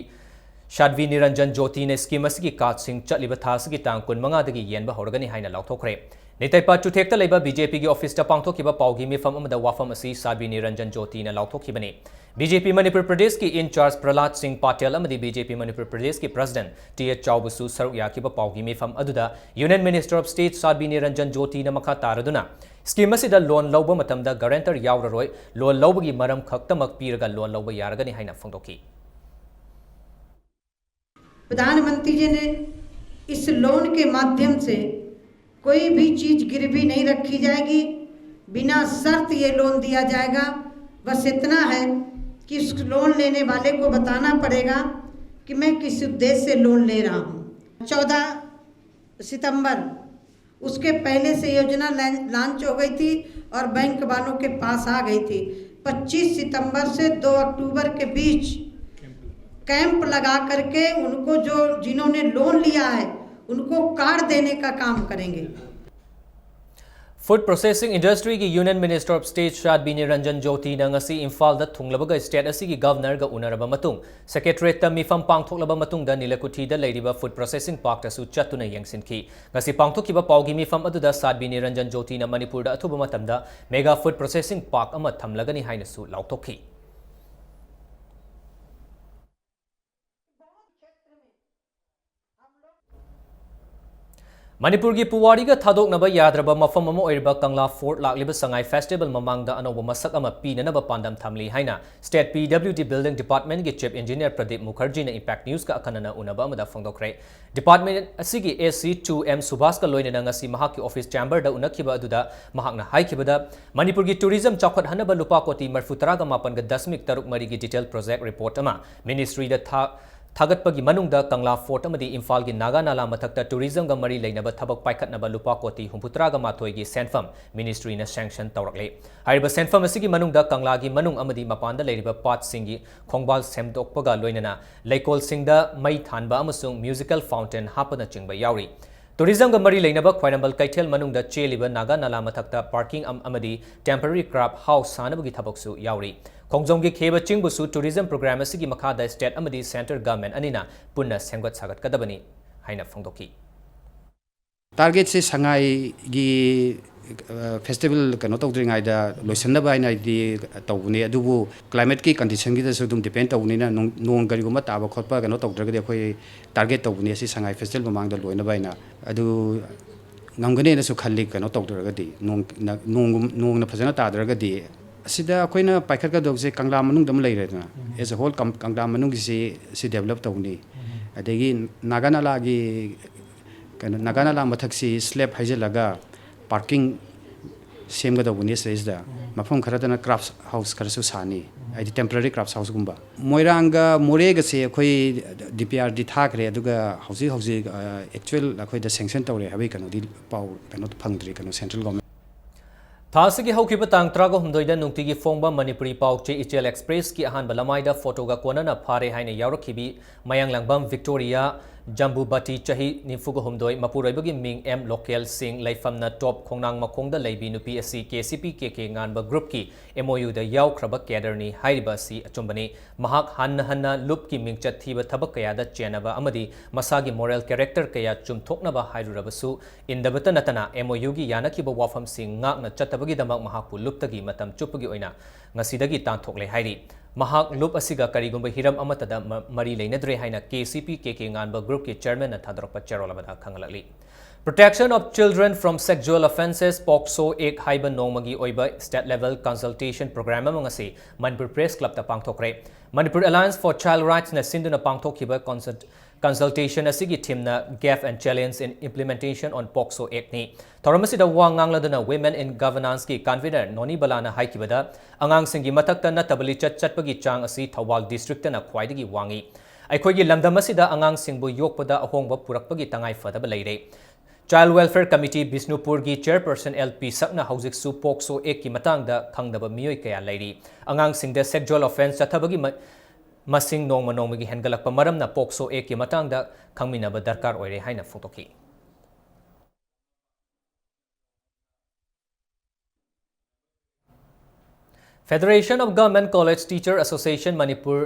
ꯁꯥꯗꯚꯤ ꯅꯤꯔꯟꯖꯟ ꯖꯣꯇꯤꯅ ꯁ꯭ꯀꯤꯝ ꯑꯁꯤꯒꯤ ꯀꯥꯔꯗꯁꯤꯡ ꯆꯠꯂꯤꯕ ꯊꯥ ꯑꯁꯤꯒꯤ ꯇꯥꯡ ꯀꯨꯟꯃꯉꯥꯗꯒꯤ ꯌꯦꯟꯕ ꯍꯧꯔꯒꯅꯤ ꯍꯥꯏꯅ ꯂꯥꯎꯊꯣꯛꯈ꯭ꯔꯦ꯫ ꯅꯤꯇꯩꯄꯥ ꯆꯨꯊꯦꯛꯇ ꯂꯩꯕ BJP ꯒꯤ ꯑꯣꯐꯤꯁꯇ ꯄꯥꯡꯊꯣꯛꯈꯤꯕ ꯄꯥꯎꯒꯤ ꯃꯤꯐꯝ ꯑꯃꯗ ꯋꯥꯐꯝ ꯑꯁꯤ ꯁꯥꯗꯚꯤ ꯅꯤꯔꯟꯖꯟ ꯖꯣꯇꯤꯅ ꯂꯥꯎꯊꯣꯛꯈꯤꯕꯅꯤ꯫ BJP ꯃꯅꯤꯄꯨꯔ ꯄ꯭ꯔꯗꯦꯁꯀꯤ in charge ꯄ꯭ꯔꯍꯂꯥꯗ ꯁꯤꯡ ꯄꯥꯇꯦꯜ ꯑꯃꯗꯤ BJP ꯃꯅꯤꯄꯨꯔ ꯄ꯭ꯔꯗꯦꯁꯀꯤ President ꯇꯤ ꯑꯦꯆ ꯆꯥꯎꯕꯁꯨ ꯁꯔꯨꯛ ꯌꯥꯈꯤꯕ ꯄꯥꯎꯒꯤ ꯃꯤꯐꯝ ꯑꯗꯨꯗ Union Minister of State ꯁꯥꯗꯚꯤ Niranjan ꯖꯣꯇꯤꯅ ꯃꯈꯥ ꯇꯥꯔꯗꯨꯅ ꯁ꯭ꯀꯤꯝ ꯑꯁꯤꯗ ꯂꯣꯟ ꯂꯧꯕ ꯃꯇꯝꯗ guarantor ꯌꯥꯎꯔꯔꯣꯏ, ꯂꯣꯟ ꯂꯧꯕꯒꯤ ꯃꯔꯝ ꯈꯛꯇꯃꯛ ꯄꯤꯔꯒ ꯂꯣꯟ ꯂꯧꯕ ꯌꯥꯔꯒꯅꯤ ꯍꯥꯏꯅ ꯐꯣꯡꯗꯣꯛꯈꯤ꯫ प्रधानमंत्री जी ने इस लोन के माध्यम से कोई भी चीज गिरवी नहीं रखी जाएगी, बिना शर्त ये लोन दिया जाएगा। बस इतना है कि इस लोन लेने वाले को बताना पड़ेगा कि मैं किस उद्देश्य से लोन ले रहा हूँ। चौदह सितंबर, उसके पहले से योजना लॉन्च हो गई थी और बैंक वालों के पास आ गई थी। पच्चीस सितंबर से दो अक्टूबर के बीच कैंप लगा करके उनको, जो जिन्होंने लोन लिया है, उनको कार्ड देने का काम करेंगे। Food Processing Industry ꯒꯤ Union Minister of State ꯁꯥꯗꯚꯤ Niranjan ꯖꯣꯇꯤꯅ ꯉꯁꯤ ꯏꯝꯐꯥꯜꯗ ꯊꯨꯡꯂꯕꯒ ꯁ꯭ꯇꯦꯠ ꯑꯁꯤꯒꯤ ꯒꯚꯔꯅꯔꯒ ꯎꯅꯔꯕ ꯃꯇꯨꯡ ꯁꯦꯀ꯭ꯔꯦꯇꯔꯤꯌꯦꯠꯇ ꯃꯤꯐꯝ ꯄꯥꯡꯊꯣꯛꯂꯕ ꯃꯇꯨꯡꯗ ꯅꯤꯂꯀꯨꯊꯤꯗ ꯂꯩꯔꯤꯕ Food Processing Park ꯇꯁꯨ ꯆꯠꯇꯨꯅ ꯌꯦꯡꯁꯤꯟꯈꯤ꯫ ꯉꯁꯤ ꯄꯥꯡꯊꯣꯛꯈꯤꯕ ꯄꯥꯎꯒꯤ ꯃꯤꯐꯝ ꯑꯗꯨꯗ ꯁꯥꯗꯚꯤ ꯅꯤꯔꯟꯖꯟ ꯖꯣꯇꯤꯅ ꯃꯅꯤꯄꯨꯔꯗ ꯑꯊꯨꯕ ꯃꯇꯝꯗ Mega Food Processing Park ꯑꯃ ꯊꯝꯂꯒꯅꯤ ꯍꯥꯏꯅꯁꯨ ꯂꯥꯎꯊꯣꯛꯈꯤ꯫ ꯃꯅꯤꯄꯨꯔꯒꯤ ꯄꯨꯋꯥꯔꯤꯒ ꯊꯥꯗꯣꯛꯅꯕ ꯌꯥꯗ꯭ꯔꯕ ꯃꯐꯝ ꯑꯃ ꯑꯣꯏꯔꯤꯕ ꯀꯪꯂꯥ ꯐꯣꯔꯠ ꯂꯥꯛꯂꯤꯕ ꯁꯉꯥꯏ ꯐꯦꯁꯇꯤꯚꯦꯜ ꯃꯃꯥꯡꯗ ꯑꯅꯧꯕ ꯃꯁꯛ ꯑꯃ ꯄꯤꯅꯅꯕ ꯄꯥꯟꯗꯝ ꯊꯝꯂꯤ ꯍꯥꯏꯅ ꯁ꯭ꯇꯦꯠ PWD Building Department ꯀꯤ Chief Engineer Pradeep ꯃꯨꯈꯔꯖꯤꯅ Impact News ꯀ ꯑꯈꯟꯅꯅ ꯎꯅꯕ ꯑꯃꯗ ꯐꯣꯡꯗꯣꯛꯈ꯭ꯔꯦ꯫ Department ꯑꯁꯤꯒꯤ AC ꯇꯨ ꯑꯦꯝ ꯁꯨꯚꯥꯁꯀ ꯂꯣꯏꯅꯅ ꯉꯁꯤ ꯃꯍꯥꯛꯀꯤ office chamber ꯗ ꯎꯅꯈꯤꯕ ꯑꯗꯨꯗ ꯃꯍꯥꯛꯅ ꯍꯥꯏꯈꯤꯕꯗ, ꯃꯅꯤꯄꯨꯔꯒꯤ tourism ꯆꯥꯎꯈꯠꯍꯟꯅꯕ ꯂꯨꯄꯥ ꯀꯣꯇꯤ ꯃꯔꯤꯐꯨ ꯇꯔꯥꯒ ꯃꯥꯄꯟꯒ ꯗꯁꯃꯤꯛ ꯇꯔꯨꯛ ꯃꯔꯤꯒꯤ detail project report ꯑꯃ ministry ꯗ ꯊꯥ ꯊꯥꯒꯠꯄꯒꯤ ꯃꯅꯨꯡꯗ ꯀꯪꯂꯥ ꯐꯣꯔꯠ ꯑꯃꯗꯤ ꯏꯝꯐꯥꯜꯒꯤ ꯅꯥꯒꯥ ꯅꯥꯂꯥ ꯃꯊꯛꯇ ꯇꯨꯔꯤꯖꯝꯒ ꯃꯔꯤ ꯂꯩꯅꯕ ꯊꯕꯛ ꯄꯥꯏꯈꯠꯅꯕ ꯂꯨꯄꯥ ꯀꯣꯇꯤ ꯍꯨꯝꯐꯨꯇꯔꯥꯒ ꯃꯥꯊꯣꯏꯒꯤ ꯁꯦꯟꯐꯝ ꯃꯤꯅꯤꯁꯇ꯭ꯔꯤꯅ ꯁꯦꯡꯁꯟ ꯇꯧꯔꯛꯂꯦ꯫ ꯍꯥꯏꯔꯤꯕ ꯁꯦꯟꯐꯝ ꯑꯁꯤꯒꯤ ꯃꯅꯨꯡꯗ ꯀꯪꯂꯥꯒꯤ ꯃꯅꯨꯡ ꯑꯃꯗꯤ ꯃꯄꯥꯟꯗ ꯂꯩꯔꯤꯕ ꯄꯥꯠꯁꯤꯡꯒꯤ ꯈꯣꯡꯕꯥꯜ ꯁꯦꯝꯗꯣꯛꯄꯒ ꯂꯣꯏꯅꯅ ꯂꯩꯀꯣꯜꯁꯤꯡꯗ ꯃꯩ ꯊꯥꯟꯕ ꯑꯃꯁꯨꯡ ꯃ꯭ꯌꯨꯖꯤꯀꯦꯜ ꯐꯥꯎꯟꯇꯦꯟ ꯍꯥꯞꯄꯅꯆꯤꯡꯕ ꯌꯥꯎꯔꯤ꯫ ꯇꯨꯔꯤꯖꯝꯒ ꯃꯔꯤ ꯂꯩꯅꯕ ꯈ꯭ꯋꯥꯏꯔꯝꯕꯟ ꯀꯩꯊꯦꯜ ꯃꯅꯨꯡꯗ ꯆꯦꯜꯂꯤꯕ ꯅꯥꯒꯥ ꯅꯥꯂꯥ ꯃꯊꯛꯇ ꯄꯥꯔꯀꯤꯡ ꯑꯝ-, ꯑꯃꯗꯤ ꯇꯦꯝꯄꯔꯔꯤ ꯀ꯭ꯔꯥꯐ ꯍꯥꯎꯁ ꯁꯥꯅꯕꯒꯤ ꯊꯕꯛꯁꯨ ꯌꯥꯎꯔꯤ꯫ ꯈꯣꯡꯖꯣꯝꯒꯤ ꯈꯦꯕ ꯆꯤꯡꯕꯨꯁꯨ ꯇꯨꯔꯤꯖꯝ ꯄ꯭ꯔꯣꯒ꯭ꯔꯥꯝ ꯑꯁꯤꯒꯤ ꯃꯈꯥꯗ ꯁ꯭ꯇꯦꯠ ꯑꯃꯗꯤ ꯁꯦꯟꯇꯔ ꯒꯚꯔꯟꯃꯦꯟꯠ ꯑꯅꯤꯅ ꯄꯨꯟꯅ ꯁꯦꯝꯒꯠ ꯁꯥꯒꯠꯀꯗꯕꯅꯤ ꯍꯥꯏꯅ ꯐꯣꯡꯗꯣꯛꯈꯤ꯫ ꯇꯥꯔꯒꯦꯠꯁꯦ ꯁꯉꯥꯏꯒꯤ, ꯑ, ꯐꯦꯁꯇꯤꯚꯦꯜ ꯀꯩꯅꯣ ꯇꯧꯗ꯭ꯔꯤꯉꯩꯗ ꯂꯣꯏꯁꯤꯟꯅꯕ ꯍꯥꯏꯅ ꯍꯥꯏꯗꯤ ꯇꯧꯕꯅꯦ, ꯑꯗꯨꯕꯨ ꯀ꯭ꯂꯥꯏꯃꯦꯠꯀꯤ ꯀꯟꯗꯤꯁꯟꯒꯤꯗꯁꯨ ꯑꯗꯨꯝ ꯗꯤꯄꯦꯟ ꯇꯧꯕꯅꯤꯅ ꯅꯣꯡ, ꯅꯣꯡ ꯀꯔꯤꯒꯨꯝꯕ ꯇꯥꯕ ꯈꯣꯠꯄ ꯀꯩꯅꯣ ꯇꯧꯗ꯭ꯔꯒꯗꯤ ꯑꯩꯈꯣꯏ ꯇꯥꯔꯒꯦꯠ ꯇꯧꯕꯅꯤ ꯑꯁꯤ ꯁꯉꯥꯏ ꯐꯦꯁꯇꯤꯚꯦꯜ ꯃꯃꯥꯡꯗ ꯂꯣꯏꯅꯕ ꯍꯥꯏꯅ꯫ ꯑꯗꯨ ꯉꯝꯒꯅꯦꯅꯁꯨ ꯈꯜꯂꯤ, ꯀꯩꯅꯣ ꯇꯧꯗ꯭ꯔꯒꯗꯤ, ꯅꯣꯡ, ꯅ-, ꯅꯣꯡꯒꯨꯝ-, ꯅꯣꯡꯅ ꯐꯖꯅ ꯇꯥꯗ꯭ꯔꯒꯗꯤ꯫ ꯑꯁꯤꯗ ꯑꯩꯈꯣꯏꯅ ꯄꯥꯏꯈꯠꯀꯗꯧꯕꯁꯦ ꯀꯪꯂꯥ ꯃꯅꯨꯡꯗ ꯑꯃ ꯂꯩꯔꯦꯗꯅ, ꯎꯝ꯫ As a whole ꯀꯪ-, ꯀꯪꯂꯥ ꯃꯅꯨꯡꯒꯤꯁꯤ, ꯁꯤ ꯗꯦꯕꯂꯞ ꯇꯧꯅꯤ꯫ ꯎꯝ꯫ ꯑꯗꯒꯤ ꯅꯥꯒꯥ ꯅꯥꯂꯥꯒꯤ, ꯀꯩꯅꯣ, ꯅꯥꯒꯥ ꯅꯥꯂꯥ ꯃꯊꯛꯁꯤ ꯁ꯭ꯂꯦꯕ ꯍꯩꯖꯤꯜꯂꯒ ꯄꯥꯔꯀꯤꯡ ꯁꯦꯝꯒꯗꯧꯕꯅꯤ ꯁꯤꯗꯩꯁꯤꯗ꯫ ꯎꯝ꯫ ꯃꯐꯝ ꯈꯔꯗꯅ ꯀ꯭ꯔꯥꯐ ꯍꯥꯎꯁ ꯈꯔꯁꯨ ꯁꯥꯅꯤ, ꯎꯝ꯫ ꯍꯥꯏꯗꯤ ꯇꯦꯝꯄꯔꯔꯤ ꯀ꯭ꯔꯥꯐ ꯍꯥꯎꯁꯀꯨꯝꯕ꯫ ꯃꯣꯏꯔꯥꯡꯒ ꯃꯣꯔꯦꯒꯁꯦ ꯑꯩꯈꯣꯏ ꯗꯤ ꯄꯤ ꯑꯥꯔꯗꯤ ꯊꯥꯈ꯭ꯔꯦ, ꯑꯗꯨꯒ ꯍꯧꯖꯤꯛ ꯍꯧꯖꯤꯛ, ꯑ, ꯑꯦꯛꯆꯨꯋꯦꯜ ꯑꯩꯈꯣꯏꯗ ꯁꯦꯡꯁꯟ ꯇꯧꯔꯦ ꯍꯥꯏꯕꯒꯤ ꯀꯩꯅꯣꯗꯤ ꯄꯥꯎ ꯀꯩꯅꯣ ꯐꯪꯗ꯭ꯔꯤ, ꯀꯩꯅꯣ, ꯁꯦꯟꯇ꯭ꯔꯦꯜ ꯒꯣꯔꯃꯦꯟ꯫ ꯊꯥ ꯑꯁꯤꯒꯤ ꯍꯧꯈꯤꯕ ꯇꯥꯡ ꯇꯔꯥꯒ ꯍꯨꯝꯗꯣꯏꯗ ꯅꯨꯡꯇꯤꯒꯤ ꯐꯣꯡꯕ ꯃꯅꯤꯄꯨꯔꯤ ꯄꯥꯎ ꯆꯦ ꯏꯆꯦꯜ ꯑꯦꯛꯁꯄ꯭ꯔꯦꯁꯀꯤ ꯑꯍꯥꯟꯕ ꯂꯃꯥꯏꯗ ꯐꯣꯇꯣꯒ ꯀꯣꯟꯅꯅ ꯐꯥꯔꯦ ꯍꯥꯏꯅ ꯌꯥꯎꯔꯛꯈꯤꯕꯤ ꯃꯌꯥꯡꯂꯥꯡꯕꯝ ꯚꯤꯛꯇꯣꯔꯤꯌꯥ ꯖꯝꯕꯨꯕꯇꯤ, ꯆꯍꯤ ꯅꯤꯐꯨꯒ ꯍꯨꯝꯗꯣꯏ, ꯃꯄꯨꯔꯣꯏꯕꯒꯤ ꯃꯤꯡ ꯑꯦꯝ ꯂꯣꯀꯦꯜ ꯁꯤꯡ, ꯂꯩꯐꯝꯅ ꯇꯣꯞ ꯈꯣꯡꯅꯥꯡ ꯃꯈꯣꯡꯗ ꯂꯩꯕꯤ ꯅꯨꯄꯤ ꯑꯁꯤ ꯀꯦ ꯁꯤ ꯄꯤ ꯀꯦ ꯀꯦ ꯉꯥꯟꯕ ꯒ꯭ꯔꯨꯞꯀꯤ ꯑꯦꯝ ꯑꯣ ꯌꯨꯗ ꯌꯥꯎꯈ꯭ꯔꯕ ꯀꯦꯗꯔꯅꯤ ꯍꯥꯏꯔꯤꯕ ꯑꯁꯤ ꯑꯆꯨꯝꯕꯅꯤ꯫ ꯃꯍꯥꯛ ꯍꯟꯅ ꯍꯟꯅ ꯂꯨꯞꯀꯤ ꯃꯤꯡꯆꯠ ꯊꯤꯕ ꯊꯕꯛ ꯀꯌꯥꯗ ꯆꯦꯟꯅꯕ ꯑꯃꯗꯤ ꯃꯁꯥꯒꯤ ꯃꯣꯔꯦꯜ ꯀꯦꯔꯦꯛꯇꯔ ꯀꯌꯥ ꯆꯨꯝꯊꯣꯛꯅꯕ ꯍꯥꯏꯔꯨꯔꯕꯁꯨ, ꯏꯟꯗꯕꯇ ꯅꯠꯇꯅ ꯑꯦꯝ ꯑꯣ ꯌꯨꯒꯤ ꯌꯥꯅꯈꯤꯕ ꯋꯥꯐꯝꯁꯤꯡ ꯉꯥꯛꯅ ꯆꯠꯇꯕꯒꯤꯗꯃꯛ ꯃꯍꯥꯛꯄꯨ ꯂꯨꯞꯇꯒꯤ ꯃꯇꯝ ꯆꯨꯞꯄꯒꯤ ꯑꯣꯏꯅ ꯉꯁꯤꯗꯒꯤ ꯇꯥꯟꯊꯣꯛꯂꯦ ꯍꯥꯏꯔꯤ꯫ ꯃꯍꯥꯛ ꯂꯨꯞ ꯑꯁꯤꯒ ꯀꯔꯤꯒꯨꯝꯕ ꯍꯤꯔꯝ ꯑꯃꯠꯇꯗ ꯃ-, ꯃꯔꯤ ꯂꯩꯅꯗ꯭ꯔꯦ ꯍꯥꯏꯅ ꯀꯦ ꯁꯤ ꯄꯤ ꯀꯦ ꯀꯦ ꯉꯥꯟꯕ ꯒ꯭ꯔꯨꯞꯀꯤ ꯆꯦꯌꯔꯃꯦꯟꯅ ꯊꯥꯗꯣꯔꯛꯄ ꯆꯦꯔꯣꯜ ꯑꯃꯗ ꯈꯪꯍꯜꯂꯛꯂꯤ꯫ Protection of Children from Sexual Offences, ꯄꯣꯛꯁꯣ ꯑꯦꯛ ꯍꯥꯏꯕ ꯅꯣꯡꯃꯒꯤ ꯑꯣꯏꯕ ꯁ꯭ꯇꯦꯠ ꯂꯦꯚꯦꯜ ꯀꯟꯁꯜꯇꯦꯁꯟ ꯄ꯭ꯔꯣꯒ꯭ꯔꯥꯝ ꯑꯃ ꯉꯁꯤ ꯃꯅꯤꯄꯨꯔ ꯄ꯭ꯔꯦꯁ ꯀ꯭ꯂꯕꯇ ꯄꯥꯡꯊꯣꯛꯈ꯭ꯔꯦ꯫ ꯃꯅꯤꯄꯨꯔ ꯑꯦꯂꯥꯌꯟꯁ ꯐꯣꯔ ꯆꯥꯏꯜꯗ ꯔꯥꯏꯠꯁꯅ ꯁꯤꯟꯗꯨꯅ ꯄꯥꯡꯊꯣꯛꯈꯤꯕ ꯀꯟꯁꯜ-, ꯀꯟꯁꯜꯇꯦꯁꯟ ꯑꯁꯤꯒꯤ ꯊꯤꯝꯅ Gap and Challenge in Implementation on POCSO ꯑꯦꯛꯅꯤ꯫ ꯊꯧꯔꯝ ꯑꯁꯤꯗ ꯋꯥ ꯉꯥꯡꯂꯗꯨꯅ Women in Governanceꯀꯤ ꯀꯟꯚꯤꯅꯔ ꯅꯣꯅꯤ ꯕꯂꯥꯅ ꯍꯥꯏꯈꯤꯕꯗ, ꯑꯉꯥꯡꯁꯤꯡꯒꯤ ꯃꯊꯛꯇ ꯅꯠꯇꯕ ꯂꯤꯆꯠ ꯆꯠꯄꯒꯤ ꯆꯥꯡ ꯑꯁꯤ ꯊꯧꯕꯥꯜ ꯗꯤꯁꯇ꯭ꯔꯤꯛꯇꯅ ꯈ꯭ꯋꯥꯏꯗꯒꯤ ꯋꯥꯡꯏ꯫ ꯑꯩꯈꯣꯏꯒꯤ ꯂꯝꯗꯝ ꯑꯁꯤꯗ ꯑꯉꯥꯡꯁꯤꯡꯕꯨ ꯌꯣꯛꯄꯗ ꯑꯍꯣꯡꯕ ꯄꯨꯔꯛꯄꯒꯤ ꯇꯉꯥꯏ ꯐꯗꯕ ꯂꯩꯔꯦ꯫ Child Welfare Committee ꯕꯤꯁꯅꯨꯄꯨꯔꯒꯤ chairperson ꯑꯦꯜ ꯄꯤ ꯁꯛꯅ ꯍꯧꯖꯤꯛꯁꯨ ꯄꯣꯛꯁꯣ ꯑꯦꯛꯀꯤ ꯃꯇꯥꯡꯗ ꯈꯪꯗꯕ ꯃꯤꯑꯣꯏ ꯀꯌꯥ ꯂꯩꯔꯤ꯫ ꯑꯉꯥꯡꯁꯤꯡꯗ sexual offence ꯆꯠꯊꯕꯒꯤ ꯃ-, ꯃꯁꯤꯡ ꯅꯣꯡꯃ ꯅꯣꯡꯃꯒꯤ ꯍꯦꯟꯒꯠꯂꯛꯄ ꯃꯔꯝꯅ ꯄꯣꯛꯁꯣ ꯑꯦꯛꯀꯤ ꯃꯇꯥꯡꯗ ꯈꯪꯃꯤꯟꯅꯕ ꯗꯔꯀꯥꯔ ꯑꯣꯏꯔꯦ ꯍꯥꯏꯅ ꯐꯣꯡꯗꯣꯛꯈꯤ꯫ Federation of Government College Teacher Association Manipur,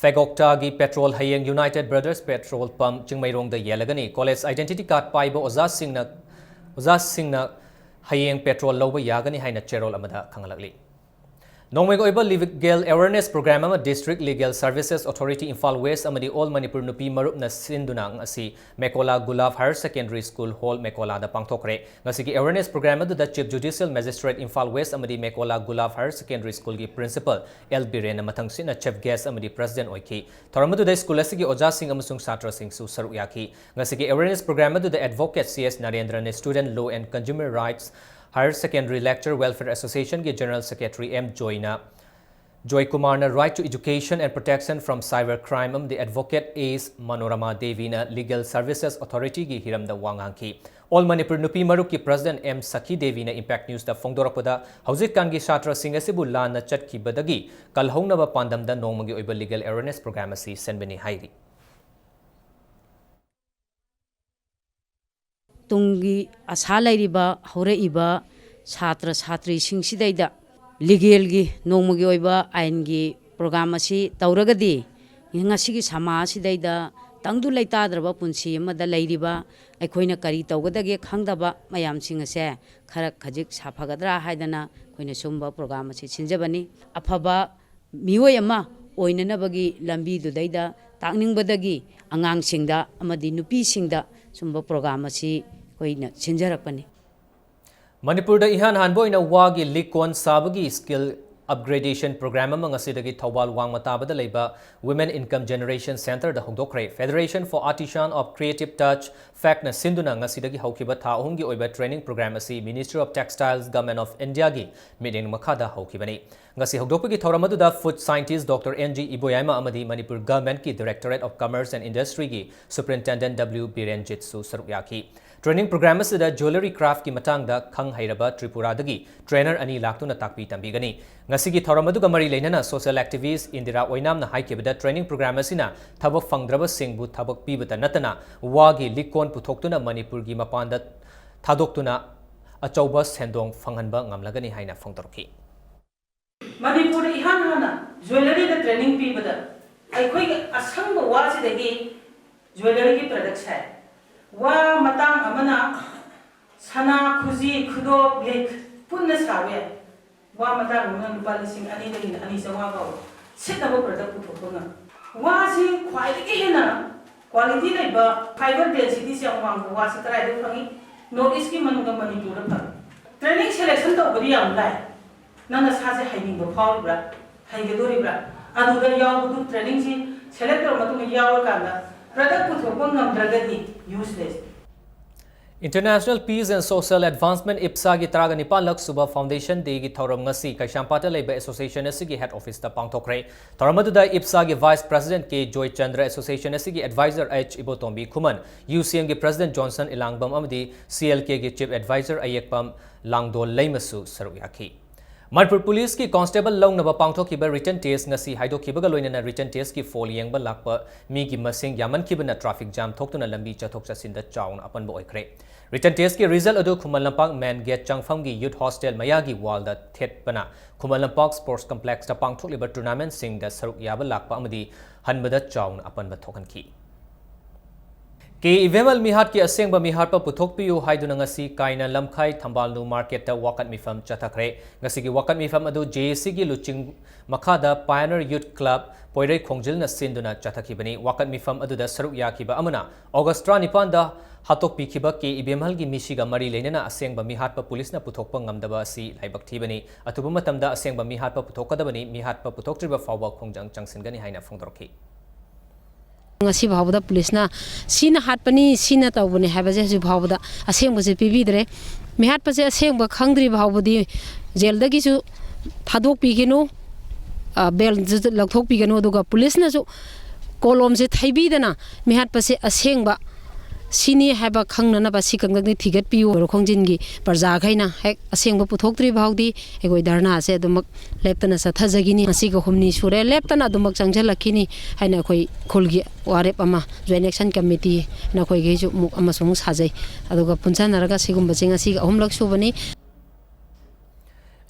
ꯐꯦꯒꯣꯛꯇꯥꯒꯤ ꯄꯦꯇ꯭ꯔꯣꯜ ꯍꯌꯦꯡ United Brothers Petrol Pump ꯆꯤꯡꯃꯩꯔꯣꯡꯗ ꯌꯦꯜꯂꯒꯅꯤ꯫ ꯀꯣꯂꯦꯖ identity card ꯄꯥꯏꯕ ꯑꯣꯖꯥꯁꯤꯡꯅ, ꯑꯣꯖꯥꯁꯤꯡꯅ ꯍꯌꯦꯡ ꯄꯦꯇ꯭ꯔꯣꯜ ꯂꯧꯕ ꯌꯥꯒꯅꯤ ꯍꯥꯏꯅ ꯆꯦꯔꯣꯜ ꯑꯃꯗ ꯈꯪꯍꯜꯂꯛꯂꯤ꯫ ꯅꯣꯡꯃꯩꯒꯤ ꯑꯣꯏꯕ legal awareness program ꯑꯃ District Legal Services Authority Imphal West ꯑꯃꯗꯤ All Manipur ꯅꯨꯄꯤ ꯃꯔꯨꯞꯅ ꯁꯤꯟꯗꯨꯅ ꯉꯁꯤ ꯃꯦꯀꯣꯂꯥ Gulap Higher Secondary School Hall ꯃꯦꯀꯣꯂꯥꯗ ꯄꯥꯡꯊꯣꯛꯈ꯭ꯔꯦ꯫ ꯉꯁꯤꯒꯤ awareness program ꯑꯗꯨꯗ Chief Judicial Magistrate Imphal West ꯑꯃꯗꯤ ꯃꯦꯀꯣꯂꯥ ꯒꯨꯂꯥꯞ Higher Secondary Schoolꯒꯤ Principal ꯑꯦꯜ ꯕꯤꯔꯦꯟꯅ ꯃꯊꯪꯁꯤꯠꯅ chief guest ꯑꯃꯗꯤ president ꯑꯣꯏꯈꯤ꯫ ꯊꯧꯔꯝ ꯑꯗꯨꯗ school ꯑꯁꯤꯒꯤ ꯑꯣꯖꯥꯁꯤꯡ ꯑꯃꯁꯨꯡ ꯁꯥꯇ꯭ꯔꯁꯤꯡꯁꯨ ꯁꯔꯨꯛ ꯌꯥꯈꯤ꯫ ꯉꯁꯤꯒꯤ awareness program ꯑꯗꯨꯗ advocate ꯁꯤ ꯑꯦꯁ ꯅꯔꯦꯟꯗ꯭ꯔꯅ, Student Law and Consumer Rights Higher Secondary Lecture Welfare Associationꯒꯤ General Secretary ꯑꯦꯝ ꯖꯣꯏꯅ, ꯖꯣꯏ ꯀꯨꯃꯥꯔꯅ Right to Education and Protection from Cyber Crime ꯑꯃꯗꯤ advocate ꯑꯦꯁ ꯃꯅꯣꯔꯃꯥ ꯗꯦꯕꯤꯅ Legal Services Authorityꯒꯤ ꯍꯤꯔꯝꯗ ꯋꯥ ꯉꯥꯡꯈꯤ꯫ All Manipur ꯅꯨꯄꯤ ꯃꯔꯨꯞꯀꯤ president ꯑꯦꯝ ꯁꯈꯤ ꯗꯦꯕꯤꯅ Impact Newsꯇ ꯐꯣꯡꯗꯣꯔꯛꯄꯗ, ꯍꯧꯖꯤꯛꯀꯥꯟꯒꯤ ꯁꯥꯇ꯭ꯔꯁꯤꯡ ꯑꯁꯤꯕꯨ ꯂꯥꯟꯅ ꯆꯠꯈꯤꯕꯗꯒꯤ ꯀꯜꯍꯧꯅꯕ ꯄꯥꯟꯗꯝꯗ ꯅꯣꯡꯃꯒꯤ ꯑꯣꯏꯕ legal awareness program ꯑꯁꯤ ꯁꯦꯝꯕꯅꯤ ꯍꯥꯏꯔꯤ꯫ ꯇꯨꯡꯒꯤ ꯑꯁꯥ ꯂꯩꯔꯤꯕ ꯍꯧꯔꯛꯏꯕ ꯁꯥꯇ꯭ꯔ ꯁꯥꯇ꯭ꯔꯤꯁꯤꯡꯁꯤꯗꯩꯗ legalꯒꯤ ꯅꯣꯡꯃꯒꯤ ꯑꯣꯏꯕ ꯑꯥꯏꯟꯒꯤ program ꯑꯁꯤ ꯇꯧꯔꯒꯗꯤ ꯉꯁꯤꯒꯤ ꯁꯃꯥꯖ ꯑꯁꯤꯗꯩꯗ ꯇꯪꯗꯨ ꯂꯩꯇꯥꯗ꯭ꯔꯕ ꯄꯨꯟꯁꯤ ꯑꯃꯗ ꯂꯩꯔꯤꯕ ꯑꯩꯈꯣꯏꯅ ꯀꯔꯤ ꯇꯧꯒꯗꯒꯦ ꯈꯪꯗꯕ ꯃꯌꯥꯝꯁꯤꯡ ꯑꯁꯦ ꯈꯔ ꯈꯖꯤꯛ ꯁꯥꯐꯒꯗ꯭ꯔꯥ ꯍꯥꯏꯗꯅ ꯑꯩꯈꯣꯏꯅ ꯁꯨꯝꯕ program ꯑꯁꯤ ꯁꯤꯟꯖꯕꯅꯤ꯫ ꯑꯐꯕ ꯃꯤꯑꯣꯏ ꯑꯃ ꯑꯣꯏꯅꯅꯕꯒꯤ ꯂꯝꯕꯤꯗꯨꯗꯩꯗ ꯇꯥꯛꯅꯤꯡꯕꯗꯒꯤ ꯑꯉꯥꯡꯁꯤꯡꯗ ꯑꯃꯗꯤ ꯅꯨꯄꯤꯁꯤꯡꯗ ꯁꯨꯝꯕ program ꯑꯁꯤ ꯑꯩꯈꯣꯏꯅ ꯁꯤꯟꯖꯔꯛꯄꯅꯤ꯫ ꯃꯅꯤꯄꯨꯔꯗ ꯏꯍꯥꯟ ꯍꯥꯟꯕ ꯑꯣꯏꯅ ꯋꯥꯒꯤ ꯂꯤꯛ ꯀꯣꯟ ꯁꯥꯕꯒꯤ skill Upgradation program ꯑꯃ ꯉꯁꯤꯗꯒꯤ ꯊꯧꯕꯥꯜ ꯋꯥꯡꯃ ꯇꯥꯕꯗ ꯂꯩꯕ Women Income Generation Centreꯗ ꯍꯧꯗꯣꯛꯈ꯭ꯔꯦ꯫ Federation for Artisan of Creative Touch, ꯐꯦꯛꯅ ꯁꯤꯟꯗꯨꯅ ꯉꯁꯤꯗꯒꯤ ꯍꯧꯈꯤꯕ ꯊꯥ ꯑꯍꯨꯝꯒꯤ ꯑꯣꯏꯕ training program ꯑꯁꯤ Ministry of Textiles, Government of Indiaꯒꯤ ꯃꯤꯠꯌꯦꯡ ꯃꯈꯥꯗ ꯍꯧꯈꯤꯕꯅꯤ꯫ ꯉꯁꯤ ꯍꯧꯗꯣꯛꯄꯒꯤ ꯊꯧꯔꯝ ꯑꯗꯨꯗ Food Scientist Doctor N G ꯏꯕꯣꯌꯥꯏꯃ ꯑꯃꯗꯤ Manipur Governmentꯀꯤ Directorate of Commerce and Industryꯒꯤ Superintendent W ꯕꯤꯔꯦꯟꯖꯤꯠꯁꯨ ꯁꯔꯨꯛ ꯌꯥꯈꯤ꯫ Training program ꯑꯁꯤꯗ jewellery craftꯀꯤ ꯃꯇꯥꯡꯗ ꯈꯪ ꯍꯩꯔꯕ ꯇ꯭ꯔꯤꯄꯨꯔꯥꯗꯒꯤ trainer ꯑꯅꯤ ꯂꯥꯛꯇꯨꯅ ꯇꯥꯛꯄꯤ ꯇꯝꯕꯤꯒꯅꯤ꯫ ꯉꯁꯤꯒꯤ ꯊꯧꯔꯝ ꯑꯗꯨꯒ ꯃꯔꯤ ꯂꯩꯅꯅ social activist Indira ꯑꯣꯏꯅꯥꯝꯅ ꯍꯥꯏꯈꯤꯕꯗ, training program ꯑꯁꯤꯅ ꯊꯕꯛ ꯐꯪꯗ꯭ꯔꯕꯁꯤꯡꯕꯨ ꯊꯕꯛ ꯄꯤꯕꯇ ꯅꯠꯇꯅ ꯋꯥꯒꯤ ꯂꯤꯛꯀꯣꯟ ꯄꯨꯊꯣꯛꯇꯨꯅ ꯃꯅꯤꯄꯨꯔꯒꯤ ꯃꯄꯥꯟꯗ ꯊꯥꯗꯣꯛꯇꯨꯅ ꯑꯆꯧꯕ ꯁꯦꯟꯗꯣꯡ ꯐꯪꯍꯟꯕ ꯉꯝꯂꯒꯅꯤ ꯍꯥꯏꯅ ꯐꯣꯡꯗꯣꯔꯛꯈꯤ꯫ ꯃꯅꯤꯄꯨꯔꯗ ꯏꯍꯥꯟ ꯍꯥꯟꯅ jewelleryꯗ training ꯄꯤꯕꯗ ꯑꯩꯈꯣꯏꯒꯤ ꯑꯁꯪꯕ ꯋꯥꯁꯤꯗꯒꯤ jewelleryꯒꯤ product ꯁꯥꯏ꯫ ꯋꯥ ꯃꯇꯥꯡ ꯑꯃꯅ ꯁꯅꯥ, ꯈꯨꯖꯤ, ꯈꯨꯗꯣꯞ, ꯂꯤꯛ ꯄꯨꯟꯅ ꯁꯥꯕ ꯌꯥꯏ꯫ ꯋꯥ ꯃꯇꯥꯡ ꯑꯃꯅ ꯂꯨꯄꯥ ꯂꯤꯁꯤꯡ ꯑꯅꯤꯗꯒꯤꯅ ꯑꯅꯤ ꯆꯥꯝꯃꯉꯥ ꯐꯥꯎꯕ ꯁꯤꯠꯅꯕ product ꯄꯨꯊꯣꯛꯄ ꯉꯝꯃꯤ꯫ ꯋꯥꯁꯤ ꯈ꯭ꯋꯥꯏꯗꯒꯤ ꯍꯦꯟꯅ quality ꯂꯩꯕ, fiber densityꯁꯤ ꯌꯥꯝ ꯋꯥꯡꯕ ꯋꯥꯁꯤ ꯀꯗꯥꯏꯗ ꯐꯪꯉꯤ? North Eastꯀꯤ ꯃꯅꯨꯡꯗ ꯃꯅꯤꯄꯨꯔꯗ ꯐꯪꯉꯤ꯫ Training selection ꯇꯧꯕꯗꯤ ꯌꯥꯝ ꯂꯥꯏ꯫ ꯅꯪ ꯅꯁꯥꯁꯦ ꯍꯩꯅꯤꯡꯕ ꯐꯥꯎꯔꯤꯕ꯭ꯔꯥ? ꯍꯩꯒꯗꯣꯔꯤꯕ꯭ꯔꯥ? ꯑꯗꯨꯗ ꯌꯥꯎꯕꯗꯨ, trainingꯁꯤ select ꯇꯧꯔ ꯃꯇꯨꯡꯗ ꯌꯥꯎꯔꯀꯥꯟꯗ product ꯄꯨꯊꯣꯛꯄ ꯉꯝꯗ꯭ꯔꯒꯗꯤ useless꯫ International Peace and Social Advancement, ꯏꯞꯁꯥꯒꯤ ꯇꯔꯥꯒ ꯅꯤꯄꯥꯟꯂꯛ ꯁꯨꯕ Foundation Dayꯒꯤ ꯊꯧꯔꯝ ꯉꯁꯤ ꯀꯩꯁꯥꯝꯄꯥꯠꯇ ꯂꯩꯕ association ꯑꯁꯤꯒꯤ head officeꯇ ꯄꯥꯡꯊꯣꯛꯈ꯭ꯔꯦ꯫ ꯊꯧꯔꯝ ꯑꯗꯨꯗ ꯏꯞꯁꯥꯒꯤ vice president ꯀꯦ ꯖꯣꯏꯆꯟꯗ꯭ꯔ, association ꯑꯁꯤꯒꯤ advisor ꯑꯩꯆ ꯏꯕꯣꯇꯣꯝꯕꯤ ꯈꯨꯃꯟ, ꯌꯨ ꯁꯤ ꯑꯦꯝꯒꯤ president ꯖꯣꯟꯁꯟ ꯏꯂꯥꯡꯕꯝ ꯑꯃꯗꯤ ꯁꯤ ꯑꯦꯜ ꯀꯦꯒꯤ chief advisor ꯑꯌꯦꯛꯄꯝ ꯂꯥꯡꯗꯣꯜ ꯂꯩꯃꯁꯨ ꯁꯔꯨꯛ ꯌꯥꯈꯤ꯫ ꯃꯅꯤꯄꯨꯔ ꯄꯨꯂꯤꯁꯀꯤ constable ꯂꯧꯅꯕ ꯄꯥꯡꯊꯣꯛꯈꯤꯕ written test ꯉꯁꯤ ꯍꯥꯏꯗꯣꯛꯈꯤꯕꯒ ꯂꯣꯏꯅꯅ written testꯀꯤ ꯐꯣꯜ ꯌꯦꯡꯕ ꯂꯥꯛꯄ ꯃꯤꯒꯤ ꯃꯁꯤꯡ ꯌꯥꯝꯃꯟꯈꯤꯕꯅ traffic jam ꯊꯣꯛꯇꯨꯅ ꯂꯝꯕꯤ ꯆꯠꯊꯣꯛ ꯆꯠꯁꯤꯟꯗ ꯆꯥꯎꯅ ꯑꯄꯟꯕ ꯑꯣꯏꯈ꯭ꯔꯦ꯫ Written testꯀꯤ result ꯑꯗꯨ Khuman Lampak main gate ꯆꯪꯐꯝꯒꯤ youth hostel ꯃꯌꯥꯒꯤ wallꯗ ꯊꯦꯠꯄꯅ Khuman Lampak sports complexꯇ ꯄꯥꯡꯊꯣꯛꯂꯤꯕ tournamentꯁꯤꯡꯗ ꯁꯔꯨꯛ ꯌꯥꯕ ꯂꯥꯛꯄ ꯑꯃꯗꯤ ꯍꯟꯕꯗ ꯆꯥꯎꯅ ꯑꯄꯟꯕ ꯊꯣꯛꯍꯟꯈꯤ꯫ ꯀꯦ ꯏꯕꯦꯝꯍꯜ ꯃꯤꯍꯥꯠꯀꯤ ꯑꯁꯦꯡꯕ ꯃꯤꯍꯥꯠꯄ ꯄꯨꯊꯣꯛꯄꯤꯌꯨ ꯍꯥꯏꯗꯨꯅ ꯉꯁꯤ ꯀꯥꯏꯅ ꯂꯝꯈꯥꯏ ꯊꯝꯕꯥꯜꯅꯨ marketꯇ ꯋꯥꯀꯠ ꯃꯤꯐꯝ ꯆꯠꯊꯈ꯭ꯔꯦ꯫ ꯉꯁꯤꯒꯤ ꯋꯥꯀꯠ ꯃꯤꯐꯝ ꯑꯗꯨ J A Cꯒꯤ ꯂꯨꯆꯤꯡ ꯃꯈꯥꯗ Pioneer Youth Club ꯄꯣꯏꯔꯩ ꯈꯣꯡꯖꯤꯜꯅ ꯁꯤꯟꯗꯨꯅ ꯆꯠꯊꯈꯤꯕꯅꯤ꯫ ꯋꯥꯀꯠ ꯃꯤꯐꯝ ꯑꯗꯨꯗ ꯁꯔꯨꯛ ꯌꯥꯈꯤꯕ ꯑꯃꯅ August ꯇꯔꯥꯅꯤꯄꯥꯟꯗ ꯍꯥꯠꯇꯣꯛꯄꯤꯈꯤꯕ ꯀꯦ ꯏꯕꯦꯝꯍꯜꯒꯤ ꯃꯤꯁꯤꯒ ꯃꯔꯤ ꯂꯩꯅꯅ ꯑꯁꯦꯡꯕ ꯃꯤꯍꯥꯠꯄ ꯄꯨꯂꯤꯁꯅ ꯄꯨꯊꯣꯛꯄ ꯉꯝꯗꯕ ꯑꯁꯤ ꯂꯥꯏꯕꯛ ꯊꯤꯕꯅꯤ꯫ ꯑꯊꯨꯕ ꯃꯇꯝꯗ ꯑꯁꯦꯡꯕ ꯃꯤꯍꯥꯠꯄ ꯄꯨꯊꯣꯛꯀꯗꯕꯅꯤ꯫ ꯃꯤꯍꯥꯠꯄ ꯄꯨꯊꯣꯛꯇ꯭ꯔꯤꯕ ꯐꯥꯎꯕ ꯈꯣꯡꯖꯪ ꯆꯪꯁꯤꯟꯒꯅꯤ ꯍꯥꯏꯅ ꯐꯣꯡꯗꯣꯔꯛꯈꯤ꯫ ꯉꯁꯤ ꯐꯥꯎꯕꯗ ꯄꯨꯂꯤꯁꯅ ꯁꯤꯅ ꯍꯥꯠꯄꯅꯤ, ꯁꯤꯅ ꯇꯧꯕꯅꯤ ꯍꯥꯏꯕꯁꯦ ꯍꯧꯖꯤꯛ ꯐꯥꯎꯕꯗ ꯑꯁꯦꯡꯕꯁꯦ ꯄꯤꯕꯤꯗ꯭ꯔꯦ꯫ ꯃꯤꯍꯥꯠꯄꯁꯦ ꯑꯁꯦꯡꯕ ꯈꯪꯗ꯭ꯔꯤ ꯐꯥꯎꯕꯗꯤ ꯖꯦꯜꯗꯒꯤꯁꯨ ꯊꯥꯗꯣꯛꯄꯤꯒꯅꯨ, ꯑ, ꯕꯦꯜꯁꯨ ꯂꯧꯊꯣꯛꯄꯤꯒꯅꯨ, ꯑꯗꯨꯒ ꯄꯨꯂꯤꯁꯅꯁꯨ ꯀꯣꯂꯣꯝꯁꯦ ꯊꯩꯕꯤꯗꯅ ꯃꯤꯍꯥꯠꯄꯁꯦ ꯑꯁꯦꯡꯕ ꯁꯤꯅꯤ ꯍꯥꯏꯕ ꯈꯪꯅꯅꯕ ꯁꯤ ꯈꯛꯇꯪꯗꯤ ꯊꯤꯒꯠꯄꯤꯌꯨ꯫ ꯈꯣꯡꯖꯤꯟꯒꯤ ꯄ꯭ꯔꯖꯥꯈꯩꯅ ꯍꯦꯛ ꯑꯁꯦꯡꯕ ꯄꯨꯊꯣꯛꯇ꯭ꯔꯤ ꯐꯥꯎꯗꯤ ꯑꯩꯈꯣꯏ ꯙꯔꯅꯥꯁꯦ ꯑꯗꯨꯃꯛ ꯂꯦꯞꯇꯅ ꯆꯠꯊꯖꯒꯤꯅꯤ꯫ ꯉꯁꯤꯒ ꯍꯨꯝꯅꯤ ꯁꯨꯔꯦ, ꯂꯦꯞꯇꯅ ꯑꯗꯨꯃꯛ ꯆꯪꯁꯤꯜꯂꯛꯈꯤꯅꯤ ꯍꯥꯏꯅ ꯑꯩꯈꯣꯏ ꯈꯨꯜꯒꯤ ꯋꯥꯔꯦꯞ ꯑꯃ Joint Action Committee ꯅꯈꯣꯏꯒꯤꯁꯨ ꯑꯃꯨꯛ ꯑꯃꯁꯨ ꯑꯃꯨꯛ ꯁꯥꯖꯩ꯫ ꯑꯗꯨꯒ ꯄꯨꯟꯁꯤꯟꯅꯔꯒ ꯁꯤꯒꯨꯝꯕꯁꯦ ꯉꯁꯤꯒ ꯑꯍꯨꯝꯂꯛ ꯁꯨꯕꯅꯤ꯫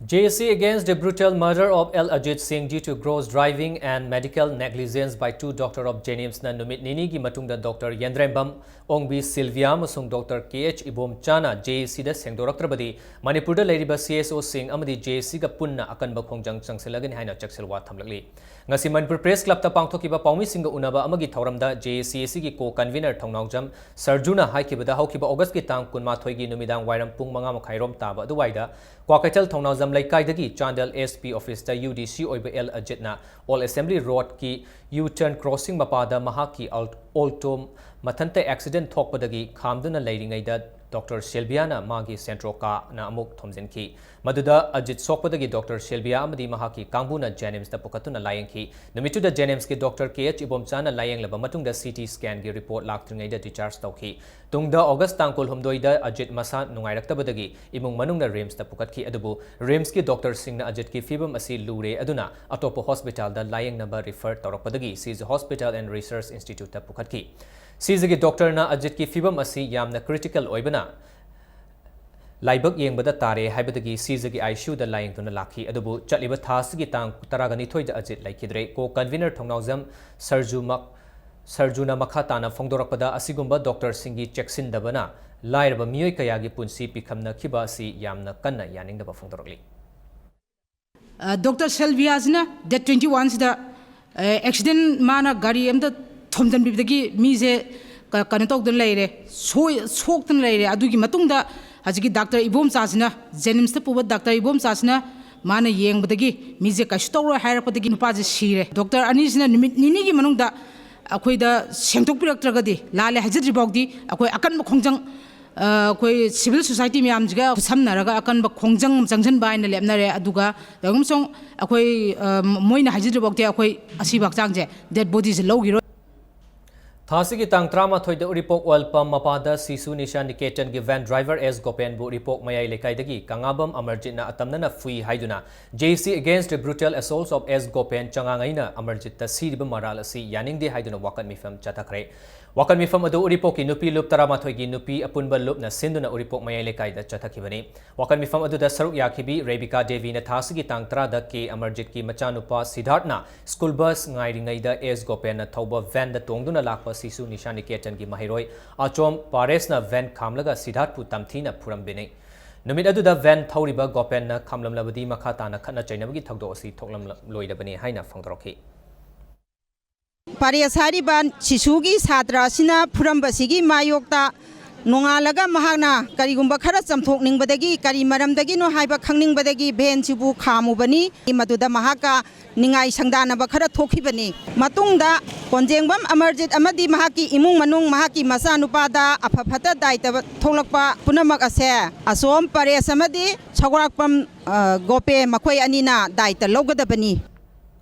J A C against the brutal murder of L Ajit Singh due to gross driving and medical negligence by two doctor of JNIMSꯅ ꯅꯨꯃꯤꯠ ꯅꯤꯅꯤꯒꯤ ꯃꯇꯨꯡꯗ ꯗꯣꯛꯇꯔ ꯌꯦꯟꯗ꯭ꯔꯦꯝꯕꯝ ꯑꯣꯡꯕꯤ ꯁꯤꯜꯚꯤꯌꯥ ꯑꯃꯁꯨꯡ ꯗꯣꯛꯇꯔ ꯀꯦ ꯑꯦꯆ ꯏꯕꯣꯝꯆꯥꯅ J A Cꯗ ꯁꯦꯡꯗꯣꯔꯛꯇ꯭ꯔꯕꯗꯤ ꯃꯅꯤꯄꯨꯔꯗ ꯂꯩꯔꯤꯕ C S Oꯁꯤꯡ ꯑꯃꯗꯤ J A Cꯒ ꯄꯨꯟꯅ ꯑꯀꯟꯕ ꯈꯣꯡꯖꯪ ꯆꯪꯁꯤꯜꯂꯒꯅꯤ ꯍꯥꯏꯅ ꯆꯦꯛꯁꯤꯜꯋꯥ ꯊꯝꯂꯛꯂꯤ꯫ ꯉꯁꯤ ꯃꯅꯤꯄꯨꯔ ꯄ꯭ꯔꯦꯁ ꯀ꯭ꯂꯕꯇ ꯄꯥꯡꯊꯣꯛꯈꯤꯕ ꯄꯥꯎꯃꯤꯁꯤꯡꯒ ꯎꯅꯕ ꯑꯃꯒꯤ ꯊꯧꯔꯝꯗ J A C Cꯒꯤ co-convener ꯊꯧꯅꯥꯎꯖꯝ ꯁꯔꯖꯨꯅ ꯍꯥꯏꯈꯤꯕꯗ, ꯍꯧꯈꯤꯕ ꯑꯣꯒꯁꯀꯤ ꯇꯥꯡ ꯀꯨꯟꯃꯥꯊꯣꯏꯒꯤ ꯅꯨꯃꯤꯗꯥꯡ ꯋꯥꯏꯔꯝ ꯄꯨꯡ ꯃꯉꯥ ꯃꯈꯥꯏꯔꯣꯝ ꯇꯥꯕ ꯑꯗꯨꯋꯥꯏꯗ ꯀ꯭ꯋꯥꯀꯩꯊꯦꯜ ꯊꯧꯅꯥꯎꯖꯝ ꯂꯩꯀꯥꯏꯗꯒꯤ Chandel S P officeꯇ U D C ꯑꯣꯏꯕ L Ajitꯅ Old Assembly Roadꯀꯤ U-turn crossing ꯃꯄꯥꯗ ꯃꯍꯥꯛꯀꯤ ꯑꯜ-, Alto ꯃꯊꯟꯇ accident ꯊꯣꯛꯄꯗꯒꯤ ꯈꯥꯝꯗꯨꯅ ꯂꯩꯔꯤꯉꯩꯗ ꯗꯣꯛꯇꯔ ꯁꯤꯜꯚꯤꯌꯥꯅ ꯃꯥꯒꯤ Sentroꯅ ꯑꯃꯨꯛ ꯊꯣꯝꯖꯤꯟꯈꯤ꯫ ꯃꯗꯨꯗ ꯑꯖꯤꯠ ꯁꯣꯛꯄꯗꯒꯤ ꯗꯣꯛꯇꯔ ꯁꯤꯜꯚꯤꯌꯥ ꯑꯃꯗꯤ ꯃꯍꯥꯛꯀꯤ ꯀꯥꯡꯕꯨꯅ JNIMSꯇ ꯄꯨꯈꯠꯇꯨꯅ ꯂꯥꯌꯦꯡꯈꯤ꯫ ꯅꯨꯃꯤꯠꯇꯨꯗ JNIMSꯀꯤ ꯗꯣꯛꯇꯔ ꯀꯦ ꯑꯦꯆ ꯏꯕꯣꯝꯆꯥꯅ ꯂꯥꯌꯦꯡꯂꯕ ꯃꯇꯨꯡꯗ CT scanꯒꯤ report ꯂꯥꯛꯇ꯭ꯔꯤꯉꯩꯗ discharge ꯇꯧꯈꯤ꯫ ꯇꯨꯡꯗ ꯑꯣꯒꯁ ꯇꯥꯡ ꯀꯨꯟꯍꯨꯝꯗꯣꯏꯗ ꯑꯖꯤꯠ ꯃꯁꯥ ꯅꯨꯡꯉꯥꯏꯔꯛꯇꯕꯗꯒꯤ ꯏꯃꯨꯡ ꯃꯅꯨꯡꯅ RIMSꯇ ꯄꯨꯈꯠꯈꯤ꯫ ꯑꯗꯨꯕꯨ RIMSꯀꯤ ꯗꯣꯛꯇꯔꯁꯤꯡꯅ ꯑꯖꯤꯠꯀꯤ ꯐꯤꯕꯝ ꯑꯁꯤ ꯂꯨꯔꯦ ꯑꯗꯨꯅ ꯑꯇꯣꯞꯄ ꯍꯣꯁꯄꯤꯇꯥꯜꯗ ꯂꯥꯌꯦꯡꯅꯕ refer ꯇꯧꯔꯛꯄꯗꯒꯤ Shija Hospital and Research Instituteꯇ ꯄꯨꯈꯠꯈꯤ꯫ Shijaꯒꯤ ꯗꯣꯛꯇꯔꯅ ꯑꯖꯤꯠꯀꯤ ꯐꯤꯕꯝ ꯑꯁꯤ ꯌꯥꯝꯅ critical ꯑꯣꯏꯕꯅ ꯂꯥꯏꯕꯛ ꯌꯦꯡꯕꯗ ꯇꯥꯔꯦ ꯍꯥꯏꯕꯗꯒꯤ Shijaꯒꯤ ICUꯗ ꯂꯥꯌꯦꯡꯗꯨꯅ ꯂꯥꯛꯈꯤ꯫ ꯑꯗꯨꯕꯨ ꯆꯠꯂꯤꯕ ꯊꯥ ꯑꯁꯤꯒꯤ ꯇꯥꯡ ꯇꯔꯥꯅꯤꯊꯣꯏꯗ ꯑꯖꯤꯠ ꯂꯩꯈꯤꯗ꯭ꯔꯦ꯫ Co-convener ꯊꯧꯅꯥꯎꯖꯝ ꯁꯔꯖꯨꯃꯛ, ꯁꯔꯖꯨꯅ ꯃꯈꯥ ꯇꯥꯅ ꯐꯣꯡꯗꯣꯔꯛꯄꯗ, ꯑꯁꯤꯒꯨꯝꯕ ꯗꯣꯛꯇꯔꯁꯤꯡꯒꯤ ꯆꯦꯛꯁꯤꯟꯗꯕꯅ ꯂꯥꯏꯔꯕ ꯃꯤꯑꯣꯏ ꯀꯌꯥꯒꯤ ꯄꯨꯟꯁꯤ ꯄꯤꯈꯝꯅꯈꯤꯕ ꯑꯁꯤ ꯌꯥꯝꯅ ꯀꯟꯅ ꯌꯥꯅꯤꯡꯗꯕ ꯐꯣꯡꯗꯣꯔꯛꯂꯤ꯫ ꯑ, ꯗꯣꯛꯇꯔ ꯁꯦꯜꯚꯤꯌꯥꯁꯤꯅ date twenty oneꯁꯤꯗ, ꯑ, accident, ꯃꯥꯅ ꯒꯥꯔꯤ ꯑꯝꯗ ꯊꯣꯝꯖꯤꯟꯕꯤꯕꯗꯒꯤ ꯃꯤꯁꯦ ꯑ, ꯀꯩꯅꯣ ꯇꯧꯗꯅ ꯂꯩꯔꯦ, ꯁꯣꯏ-, ꯁꯣꯛꯇꯅ ꯂꯩꯔꯦ꯫ ꯑꯗꯨꯒꯤ ꯃꯇꯨꯡꯗ ꯍꯧꯖꯤꯛꯀꯤ ꯗꯥꯛꯇꯔ ꯏꯕꯣꯝꯆꯥꯁꯤꯅ, ꯖꯦꯅꯤꯝꯁꯇ ꯄꯨꯕ ꯗꯥꯛꯇꯔ ꯏꯕꯣꯝꯆꯥꯁꯤꯅ ꯃꯥꯅ ꯌꯦꯡꯕꯗꯒꯤ ꯃꯤꯁꯦ ꯀꯩꯁꯨ ꯇꯧꯔꯣꯏ ꯍꯥꯏꯔꯛꯄꯗꯒꯤ ꯅꯨꯄꯥꯁꯦ ꯁꯤꯔꯦ꯫ ꯗꯣꯛꯇꯔ ꯑꯅꯤꯁꯤꯅ ꯅꯨꯃꯤꯠ ꯅꯤꯅꯤꯒꯤ ꯃꯅꯨꯡꯗ ꯑꯩꯈꯣꯏꯗ ꯁꯦꯡꯗꯣꯛꯄꯤꯔꯛꯇ꯭ꯔꯒꯗꯤ, ꯂꯥꯜꯂꯦ ꯍꯥꯏꯖꯗ꯭ꯔꯤ ꯐꯥꯎꯗꯤ ꯑꯩꯈꯣꯏ ꯑꯀꯟꯕ ꯈꯣꯡꯖꯪ, ꯑ, ꯑꯩꯈꯣꯏ ꯁꯤꯚꯤꯜ ꯁꯣꯁꯥꯏꯇꯤ ꯃꯌꯥꯝꯁꯤꯒ ꯈꯨꯠꯁꯝꯅꯔꯒ ꯑꯀꯟꯕ ꯈꯣꯡꯖꯪ ꯑꯃ ꯆꯪꯁꯤꯟꯕ ꯍꯥꯏꯅ ꯂꯦꯞꯅꯔꯦ꯫ ꯑꯗꯨꯒ ꯀꯔꯤꯒꯨꯝꯕ ꯁꯨꯝ ꯑꯩꯈꯣꯏ, ꯑ, ꯃꯣꯏꯅ ꯍꯥꯏꯖꯗ꯭ꯔꯤ ꯐꯥꯎꯗꯤ ꯑꯩꯈꯣꯏ ꯑꯁꯤꯕ ꯍꯛꯆꯥꯡꯁꯦ, ꯗꯦꯗ ꯕꯣꯗꯤꯁꯦ ꯂꯧꯈꯤꯔꯣꯏ꯫ ꯊꯥ ꯑꯁꯤꯒꯤ ꯇꯥꯡ ꯇꯔꯥꯃꯥꯊꯣꯏꯗ ꯎꯔꯤꯄꯣꯛ ꯑꯣꯏꯜ ꯄꯝ ꯃꯄꯥꯗ ꯁꯤꯁꯨ ꯅꯤꯁꯥ ꯅꯤꯀꯦꯇꯟꯒꯤ ꯚꯦꯟ ꯗ꯭ꯔꯥꯏꯚꯔ ꯑꯦꯁ ꯒꯣꯄꯦꯟꯕꯨ ꯎꯔꯤꯄꯣꯛ ꯃꯌꯥꯏ ꯂꯩꯀꯥꯏꯗꯒꯤ ꯀꯉꯥꯕꯝ ꯑꯃꯔꯖꯤꯠꯅ ꯑꯇꯝꯅꯅ ꯐꯨꯏ ꯍꯥꯏꯗꯨꯅ J C Against the Brutal Assaults of S Gopen ꯆꯉꯥꯡꯉꯩꯅ ꯑꯃꯔꯖꯤꯠꯇ ꯁꯤꯔꯤꯕ ꯃꯔꯥꯜ ꯑꯁꯤ ꯌꯥꯅꯤꯡꯗꯦ ꯍꯥꯏꯗꯨꯅ ꯋꯥꯀꯠ ꯃꯤꯐꯝ ꯆꯠꯊꯈ꯭ꯔꯦ꯫ ꯋꯥꯀꯠ ꯃꯤꯐꯝ ꯑꯗꯨ ꯎꯔꯤꯄꯣꯛꯀꯤ ꯅꯨꯄꯤ ꯂꯨꯞ ꯇꯔꯥꯃꯥꯊꯣꯏꯒꯤ ꯅꯨꯄꯤ ꯑꯄꯨꯟꯕ ꯂꯨꯞꯅ ꯁꯤꯟꯗꯨꯅ ꯎꯔꯤꯄꯣꯛ ꯃꯌꯥꯏ ꯂꯩꯀꯥꯏꯗ ꯆꯠꯊꯈꯤꯕꯅꯤ꯫ ꯋꯥꯀꯠ ꯃꯤꯐꯝ ꯑꯗꯨꯗ ꯁꯔꯨꯛ ꯌꯥꯈꯤꯕꯤ ꯔꯦꯕꯤꯀꯥ ꯗꯦꯕꯤꯅ ꯊꯥ ꯑꯁꯤꯒꯤ ꯇꯥꯡ ꯇꯔꯥꯗ ꯀꯦ ꯑꯃꯔꯖꯤꯠꯀꯤ ꯃꯆꯥꯅꯨꯄꯥ ꯁꯤꯗꯥꯔꯠꯅ ꯁ꯭ꯀꯨꯜ ꯕꯁ ꯉꯥꯏꯔꯤꯉꯩꯗ ꯑꯦꯁ ꯒꯣꯄꯦꯟꯅ ꯊꯧꯕ ꯚꯦꯟꯗ ꯇꯣꯡꯗꯨꯅ ꯂꯥꯛꯄ ꯁꯤꯁꯨ ꯅꯤꯁꯥ ꯅꯤꯀꯦꯇꯟꯒꯤ ꯃꯍꯩꯔꯣꯏ ꯑꯆꯣꯝ ꯄꯥꯔꯦꯁꯅ ꯚꯦꯟ ꯈꯥꯝꯂꯒ ꯁꯤꯗꯥꯔꯠꯄꯨ ꯇꯝꯊꯤꯅ ꯐꯨꯔꯝꯕꯤꯅꯤ꯫ ꯅꯨꯃꯤꯠ ꯑꯗꯨꯗ ꯚꯦꯟ ꯊꯧꯔꯤꯕ ꯒꯣꯄꯦꯟꯅ ꯈꯥꯝꯂꯝꯂꯕꯗꯤ ꯃꯈꯥ ꯇꯥꯅ ꯈꯠꯅ ꯆꯩꯅꯕꯒꯤ ꯊꯧꯗꯣꯛ ꯑꯁꯤ ꯊꯣꯛꯂꯝꯂꯣꯏꯗꯕꯅꯤ ꯍꯥꯏꯅ ꯐꯣꯡꯗꯣꯔꯛꯈꯤ꯫ ꯄꯥꯔꯦꯁ ꯍꯥꯏꯔꯤꯕ ꯁꯤꯁꯨꯒꯤ ꯁꯥꯇ꯭ꯔ ꯑꯁꯤꯅ ꯐꯨꯔꯝꯕꯁꯤꯒꯤ ꯃꯥꯌꯣꯛꯇ ꯅꯣꯡꯉꯥꯜꯂꯒ ꯃꯍꯥꯛꯅ ꯀꯔꯤꯒꯨꯝꯕ ꯈꯔ ꯆꯝꯊꯣꯛꯅꯤꯡꯕꯗꯒꯤ, ꯀꯔꯤ ꯃꯔꯝꯗꯒꯤꯅꯣ ꯍꯥꯏꯕ ꯈꯪꯅꯤꯡꯕꯗꯒꯤ ꯚꯦꯟꯁꯤꯕꯨ ꯈꯥꯝꯃꯨꯕꯅꯤ꯫ ꯃꯗꯨꯗ ꯃꯍꯥꯛꯀ ꯅꯤꯡꯉꯥꯏ ꯁꯪꯗꯥꯅꯕ ꯈꯔ ꯊꯣꯛꯈꯤꯕꯅꯤ꯫ ꯃꯇꯨꯡꯗ ꯀꯣꯟꯖꯦꯡꯕꯝ ꯑꯃꯔꯖꯤꯠ ꯑꯃꯗꯤ ꯃꯍꯥꯛꯀꯤ ꯏꯃꯨꯡ ꯃꯅꯨꯡ, ꯃꯍꯥꯛꯀꯤ ꯃꯆꯥꯅꯨꯄꯥꯗ ꯑꯐ ꯐꯠꯇ ꯗꯥꯏꯇ ꯊꯣꯛꯂꯛꯄ ꯄꯨꯝꯅꯃꯛ ꯑꯁꯦ ꯑꯁꯣꯝ ꯄꯥꯔꯦꯁ ꯑꯃꯗꯤ ꯁꯧꯒ꯭ꯔꯥꯛꯄꯝ, ꯑ, ꯒꯣꯄꯦ ꯃꯈꯣꯏ ꯑꯅꯤꯅ ꯗꯥꯏꯇ ꯂꯧꯒꯗꯕꯅꯤ꯫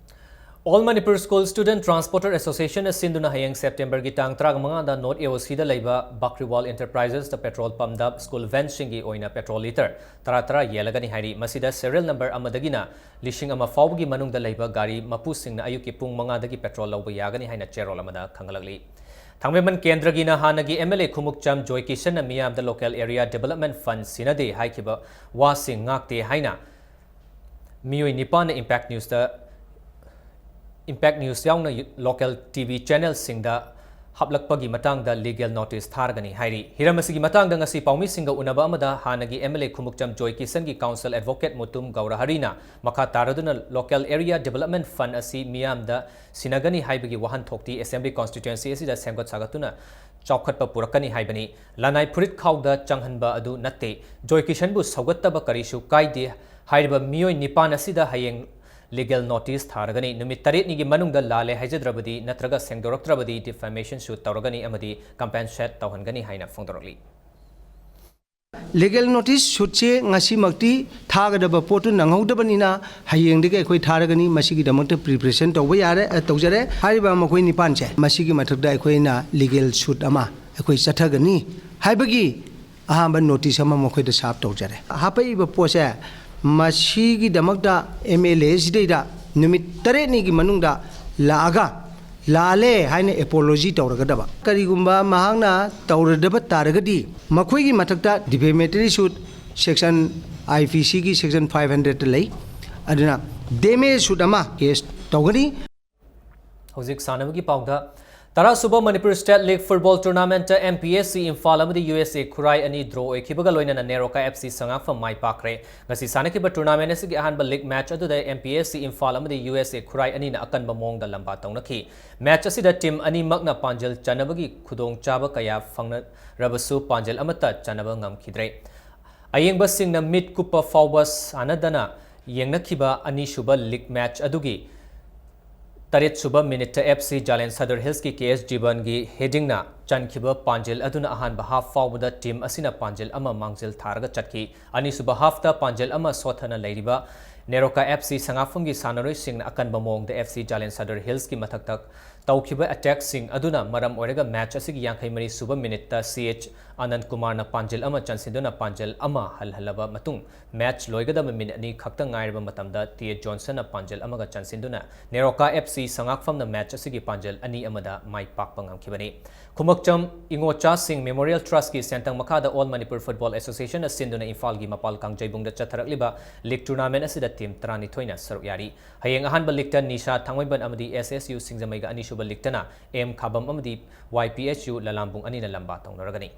All Manipur School Student Transporter Association ꯅ ꯁꯤꯟꯗꯨꯅ ꯍꯌꯦꯡ ꯁꯦꯞꯇꯦꯝꯕꯔꯒꯤ ꯇꯥꯡ ꯇꯔꯥꯃꯉꯥꯗ North A O C ꯗ ꯂꯩꯕ ꯕꯀ꯭ꯔꯤꯋꯥꯜ ꯏꯟꯇꯔꯄ꯭ꯔꯥꯏꯖꯦꯁꯇ ꯄꯦꯇ꯭ꯔꯣꯜ ꯄꯝꯗ ꯁ꯭ꯀꯨꯜ ꯚꯦꯟꯁꯤꯡꯒꯤ ꯑꯣꯏꯅ ꯄꯦꯇ꯭ꯔꯣꯜ ꯂꯤꯇꯔ ꯇꯔꯥ ꯇꯔꯥ ꯌꯦꯜꯂꯒꯅꯤ ꯍꯥꯏꯔꯤ꯫ ꯃꯁꯤꯗ ꯁꯦꯔꯤꯌꯦꯜ ꯅꯝꯕꯔ ꯑꯃꯗꯒꯤꯅ ꯂꯤꯁꯤꯡ ꯑꯃ ꯐꯥꯎꯕꯒꯤ ꯃꯅꯨꯡꯗ ꯂꯩꯕ ꯒꯥꯔꯤ ꯃꯄꯨꯁꯤꯡꯅ ꯑꯌꯨꯛꯀꯤ ꯄꯨꯡ ꯃꯉꯥꯗꯒꯤ ꯄꯦꯇ꯭ꯔꯣꯜ ꯂꯧꯕ ꯌꯥꯒꯅꯤ ꯍꯥꯏꯅ ꯆꯦꯔꯣꯜ ꯑꯃꯗ ꯈꯪꯍꯜꯂꯛꯂꯤ꯫ ꯊꯥꯡꯃꯩꯕꯟ ꯀꯦꯟꯗ꯭ꯔꯒꯤꯅ ꯍꯥꯟꯅꯒꯤ M L A ꯈꯨꯃꯨꯛꯆꯝ ꯖꯣꯏ ꯀꯤꯁꯟꯅ ꯃꯤꯌꯥꯝꯗ Local Area Development Fund ꯁꯤꯟꯅꯗꯦ ꯍꯥꯏꯈꯤꯕ ꯋꯥꯁꯤꯡ ꯉꯥꯛꯇꯦ ꯍꯥꯏꯅ ꯃꯤꯑꯣꯏ ꯅꯤꯄꯥꯟꯅ Impact News ꯇ, Impact News ꯌꯥꯎꯅ local T V channel ꯁꯤꯡꯗ ꯍꯥꯞꯂꯛꯄꯒꯤ ꯃꯇꯥꯡꯗ legal notice ꯊꯥꯔꯒꯅꯤ ꯍꯥꯏꯔꯤ꯫ ꯍꯤꯔꯝ ꯑꯁꯤꯒꯤ ꯃꯇꯥꯡꯗ ꯉꯁꯤ ꯄꯥꯎꯃꯤꯁꯤꯡꯒ ꯎꯅꯕ ꯑꯃꯗ ꯍꯥꯟꯅꯒꯤ M L A Khumukcham joy ꯀꯤꯁꯟꯒꯤ counsel advocate Mutum ꯒꯧꯔꯍꯔꯤꯅ ꯃꯈꯥ ꯇꯥꯔꯗꯨꯅ Local Area Development Fund ꯑꯁꯤ ꯃꯤꯌꯥꯝꯗ ꯁꯤꯟꯅꯒꯅꯤ ꯍꯥꯏꯕꯒꯤ ꯋꯥꯍꯟꯊꯣꯛꯇꯤ Assembly Constituency ꯑꯁꯤꯗ ꯁꯦꯝꯒꯠ ꯁꯥꯒꯠꯇꯨꯅ ꯆꯥꯎꯈꯠꯄ ꯄꯨꯔꯛꯀꯅꯤ ꯍꯥꯏꯕꯅꯤ꯫ ꯂꯅꯥꯏ ꯐꯨꯔꯤꯠ ꯈꯥꯎꯗ ꯆꯪꯍꯟꯕ ꯑꯗꯨ ꯅꯠꯇꯦ꯫ ꯖꯣꯏ ꯀꯤꯁꯟꯕꯨ ꯁꯧꯒꯠꯇꯕ ꯀꯔꯤꯁꯨ ꯀꯥꯏꯗꯦ ꯍꯥꯏꯔꯤꯕ ꯃꯤꯑꯣꯏ ꯅꯤꯄꯥꯟ ꯑꯁꯤꯗ ꯍꯌꯦꯡ legal notice ꯊꯥꯔꯒꯅꯤ꯫ ꯅꯨꯃꯤꯠ ꯇꯔꯦꯠꯅꯤꯒꯤ ꯃꯅꯨꯡꯗ ꯂꯥꯜꯂꯦ ꯍꯥꯏꯖꯗ꯭ꯔꯕꯗꯤ ꯅꯠꯇ꯭ꯔꯒ ꯁꯦꯡꯗꯣꯔꯛꯇ꯭ꯔꯕꯗꯤ defamation suit ꯇꯧꯔꯒꯅꯤ ꯑꯃꯗꯤ compensate ꯇꯧꯍꯟꯒꯅꯤ ꯍꯥꯏꯅ ꯐꯣꯡꯗꯣꯔꯛꯂꯤ꯫ Legal notice suitꯁꯦ ꯉꯁꯤꯃꯛꯇꯤ ꯊꯥꯒꯗꯕ ꯄꯣꯠꯇꯨ ꯅꯪꯍꯧꯗꯕꯅꯤꯅ ꯍꯌꯦꯡꯗꯒꯤ ꯑꯩꯈꯣꯏ ꯊꯥꯔꯒꯅꯤ꯫ ꯃꯁꯤꯒꯤꯗꯃꯛꯇ preparation ꯇꯧꯕ ꯌꯥꯔꯦ, ꯑ, ꯇꯧꯖꯔꯦ꯫ ꯍꯥꯏꯔꯤꯕ ꯃꯈꯣꯏ ꯅꯤꯄꯥꯟꯁꯦ, ꯃꯁꯤꯒꯤ ꯃꯊꯛꯇ ꯑꯩꯈꯣꯏꯅ legal suit ꯑꯃ ꯑꯩꯈꯣꯏ ꯆꯠꯊꯒꯅꯤ ꯍꯥꯏꯕꯒꯤ ꯑꯍꯥꯟꯕ notice ꯑꯃ ꯃꯈꯣꯏꯗ serve ꯇꯧꯖꯔꯦ꯫ ꯍꯥꯄꯛꯏꯕ ꯄꯣꯠꯁꯦ, ꯃꯁꯤꯒꯤꯗꯃꯛꯇ MLA ꯁꯤꯗꯩꯗ ꯅꯨꯃꯤꯠ ꯇꯔꯦꯠꯅꯤꯒꯤ ꯃꯅꯨꯡꯗ ꯂꯥꯛꯑꯒ ꯂꯥꯜꯂꯦ ꯍꯥꯏꯅ apology ꯇꯧꯔꯒꯗꯕ꯫ ꯀꯔꯤꯒꯨꯝꯕ ꯃꯍꯥꯛꯅ ꯇꯧꯔꯗꯕ ꯇꯥꯔꯒꯗꯤ ꯃꯈꯣꯏꯒꯤ ꯃꯊꯛꯇ defamatory suit section, IPCꯒꯤ section five hundredꯇ ꯂꯩ꯫ ꯑꯗꯨꯅ damage suit ꯑꯃ case ꯇꯧꯒꯅꯤ꯫ ꯍꯧꯖꯤꯛ ꯁꯥꯟꯅꯕꯒꯤ ꯄꯥꯎꯗ, ꯇꯔꯥꯁꯨꯕ Manipur State League football tournamentꯇ MPSC Imphal ꯑꯃꯗꯤ USA ꯈꯨꯔꯥꯏ ꯑꯅꯤ draw ꯑꯣꯏꯈꯤꯕꯒ ꯂꯣꯏꯅꯅ ꯅꯦꯔꯣꯀꯥ FC ꯁꯉꯥꯛꯐꯝ ꯃꯥꯏ ꯄꯥꯛꯈ꯭ꯔꯦ꯫ ꯉꯁꯤ ꯁꯥꯟꯅꯈꯤꯕ tournament ꯑꯁꯤꯒꯤ ꯑꯍꯥꯟꯕ league match ꯑꯗꯨꯗ MPSC ꯏꯝꯐꯥꯜ ꯑꯃꯗꯤ USA ꯈꯨꯔꯥꯏ ꯑꯅꯤꯅ ꯑꯀꯟꯕ ꯃꯑꯣꯡꯗ ꯂꯝꯕꯥ ꯇꯧꯅꯈꯤ꯫ Match ꯑꯁꯤꯗ team ꯑꯅꯤꯃꯛꯅ ꯄꯥꯟꯖꯤꯜ ꯆꯟꯅꯕꯒꯤ ꯈꯨꯗꯣꯡꯆꯥꯕ ꯀꯌꯥ ꯐꯪꯅꯔꯕꯁꯨ ꯄꯥꯟꯖꯤꯜ ꯑꯃꯠꯇ ꯆꯟꯅꯕ ꯉꯝꯈꯤꯗ꯭ꯔꯦ꯫ ꯑꯌꯦꯡꯕꯁꯤꯡꯅ ꯃꯤꯠ ꯀꯨꯞꯄ ꯐꯥꯎꯕ ꯁꯥꯟꯅꯗꯅ ꯌꯦꯡꯅꯈꯤꯕ ꯑꯅꯤꯁꯨꯕ league match ꯑꯗꯨꯒꯤ ꯇꯔꯦꯠꯁꯨꯕ minuteꯇ FC ꯖꯥꯂꯦꯟ ꯁꯗꯔ ꯍꯤꯜꯁꯀꯤ KS ꯖꯤꯕꯟꯒꯤ headingꯅ ꯆꯟꯈꯤꯕ ꯄꯥꯟꯖꯤꯜ ꯑꯗꯨꯅ ꯑꯍꯥꯟꯕ half ꯐꯥꯎꯕꯗ team ꯑꯁꯤꯅ ꯄꯥꯟꯖꯤꯜ ꯑꯃ ꯃꯥꯡꯖꯤꯜ ꯊꯥꯔꯒ ꯆꯠꯈꯤ꯫ ꯑꯅꯤꯁꯨꯕ halfꯇ ꯄꯥꯟꯖꯤꯜ ꯑꯃ ꯁꯣꯠꯊꯅ ꯂꯩꯔꯤꯕ ꯅꯦꯔꯣꯀꯥ FC ꯁꯉꯥꯛꯐꯝꯒꯤ ꯁꯥꯟꯅꯔꯣꯏꯁꯤꯡꯅ ꯑꯀꯟꯕ ꯃꯑꯣꯡꯗ FC ꯖꯥꯂꯦꯟ ꯁꯗꯔ ꯍꯤꯜꯁꯀꯤ ꯃꯊꯛꯇ ꯇꯧꯈꯤꯕ attackꯁꯤꯡ ꯑꯗꯨꯅ ꯃꯔꯝ ꯑꯣꯏꯔꯒ match ꯑꯁꯤꯒꯤ ꯌꯥꯡꯈꯩ ꯃꯔꯤ ꯁꯨꯕ minuteꯇ CH ꯑꯅꯟ ꯀꯨꯃꯥꯔꯅ ꯄꯥꯟꯖꯤꯜ ꯑꯃ ꯆꯟꯁꯤꯟꯗꯨꯅ ꯄꯥꯟꯖꯤꯜ ꯑꯃ ꯍꯜꯍꯜꯂꯕ ꯃꯇꯨꯡ, match ꯂꯣꯏꯒꯗꯕ minute ꯑꯅꯤ ꯈꯛꯇ ꯉꯥꯏꯔꯕ ꯃꯇꯝꯗ ꯇꯤ ꯑꯦ ꯖꯣꯟꯁꯟꯅ ꯄꯥꯟꯖꯤꯜ ꯑꯃꯒ ꯆꯟꯁꯤꯟꯗꯨꯅ ꯅꯦꯔꯣꯀꯥ FC ꯁꯉꯥꯛꯐꯝꯅ match ꯑꯁꯤꯒꯤ ꯄꯥꯟꯖꯤꯜ ꯑꯅꯤ ꯑꯃꯗ ꯃꯥꯏ ꯄꯥꯛꯄ ꯉꯝꯈꯤꯕꯅꯤ꯫ ꯈꯨꯃꯛꯆꯝ ꯏꯉꯣꯆꯥꯁꯤꯡ Memorial Trustꯀꯤ ꯁꯦꯟꯊꯪ ꯃꯈꯥꯗ All Manipur Football Associationꯅ ꯁꯤꯟꯗꯨꯅ ꯏꯝꯐꯥꯜꯒꯤ ꯃꯄꯥꯜ ꯀꯥꯡꯖꯩꯕꯨꯡꯗ ꯆꯠꯊꯔꯛꯂꯤꯕ league tournamentꯑꯁꯤꯗ team ꯇꯔꯥꯅꯤꯊꯣꯏꯅ ꯁꯔꯨꯛ ꯌꯥꯔꯤ꯫ ꯍꯌꯦꯡ ꯑꯍꯥꯟꯕ leagueꯇ ꯅꯤꯁꯥ ꯊꯥꯡꯃꯩꯕꯟ ꯑꯃꯗꯤ SSU ꯁꯤꯡꯖꯃꯩꯒ, ꯑꯅꯤꯁꯨꯕ leagueꯇꯅ ꯑꯦꯝ ꯈꯥꯕꯝ ꯑꯃꯗꯤ YPSU ꯂꯂꯥꯝꯕꯨꯡ ꯑꯅꯤꯅ ꯂꯝꯕꯥ ꯇꯧꯅꯔꯒꯅꯤ꯫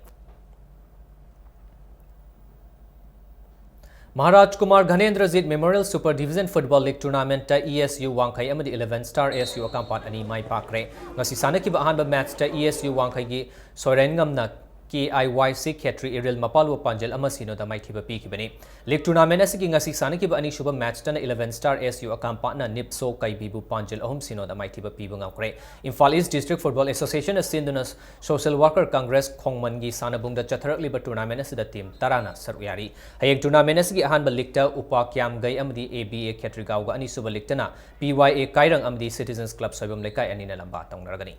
Maharaj Kumar ꯘꯅꯦꯟꯗ꯭ꯔꯖꯤꯠ Memorial Super Division Football League Tournamentꯇ E S U ꯋꯥꯡꯈꯩ ꯑꯃꯗꯤ eleven Star S U ꯑꯀꯥꯝꯄꯥꯠ ꯑꯅꯤ ꯃꯥꯏ ꯄꯥꯛꯈ꯭ꯔꯦ꯫ ꯉꯁꯤ ꯁꯥꯟꯅꯈꯤꯕ ꯑꯍꯥꯟꯕ matchꯇ E S U ꯋꯥꯡꯈꯩꯒꯤ ꯁꯣꯏꯔꯦꯟꯉꯝꯅ K I Y C ꯈꯦꯇ꯭ꯔꯤ ꯏꯔꯤꯜ ꯃꯄꯥꯜꯕꯨ ꯄꯥꯟꯖꯜ ꯑꯃ ꯁꯤꯅꯣꯗ ꯃꯥꯏꯊꯤꯕ ꯄꯤꯈꯤꯕꯅꯤ꯫ League tournament ꯑꯁꯤꯒꯤ ꯉꯁꯤ ꯁꯥꯟꯅꯈꯤꯕ ꯑꯅꯤꯁꯨꯕ matchꯇꯅ eleven Star S U ꯑꯀꯥꯝꯄꯥꯠꯅ ꯅꯤꯞꯁꯣ ꯀꯩꯕꯤꯕꯨ ꯄꯥꯟꯖꯜ ꯑꯍꯨꯝ ꯁꯤꯅꯣꯗ ꯃꯥꯏꯊꯤꯕ ꯄꯤꯕ ꯉꯝꯈ꯭ꯔꯦ꯫ ꯏꯝꯐꯥꯜ East District Football Associationꯅ ꯁꯤꯟꯗꯨꯅ Social Worker Congress ꯈꯣꯡꯃꯟꯒꯤ ꯁꯥꯟꯅꯕꯨꯡꯗ ꯆꯠꯊꯔꯛꯂꯤꯕ tournament ꯑꯁꯤꯗ team ꯇꯔꯥꯅ ꯁꯔꯨꯛ ꯌꯥꯔꯤ꯫ ꯍꯌꯦꯡ tournament ꯑꯁꯤꯒꯤ ꯑꯍꯥꯟꯕ leagueꯇ ꯎꯄꯥ ꯀ꯭ꯌꯥꯝꯒꯩ ꯑꯃꯗꯤ A B A ꯈꯦꯇ꯭ꯔꯤꯒꯥꯎꯒ, ꯑꯅꯤꯁꯨꯕ leagueꯇꯅ P Y A ꯀꯥꯏꯔꯪ ꯑꯃꯗꯤ Citizens Club ꯁꯣꯏꯕꯝ ꯂꯩꯀꯥꯏ ꯑꯅꯤꯅ ꯂꯝꯕꯥ ꯇꯧꯅꯔꯒꯅꯤ꯫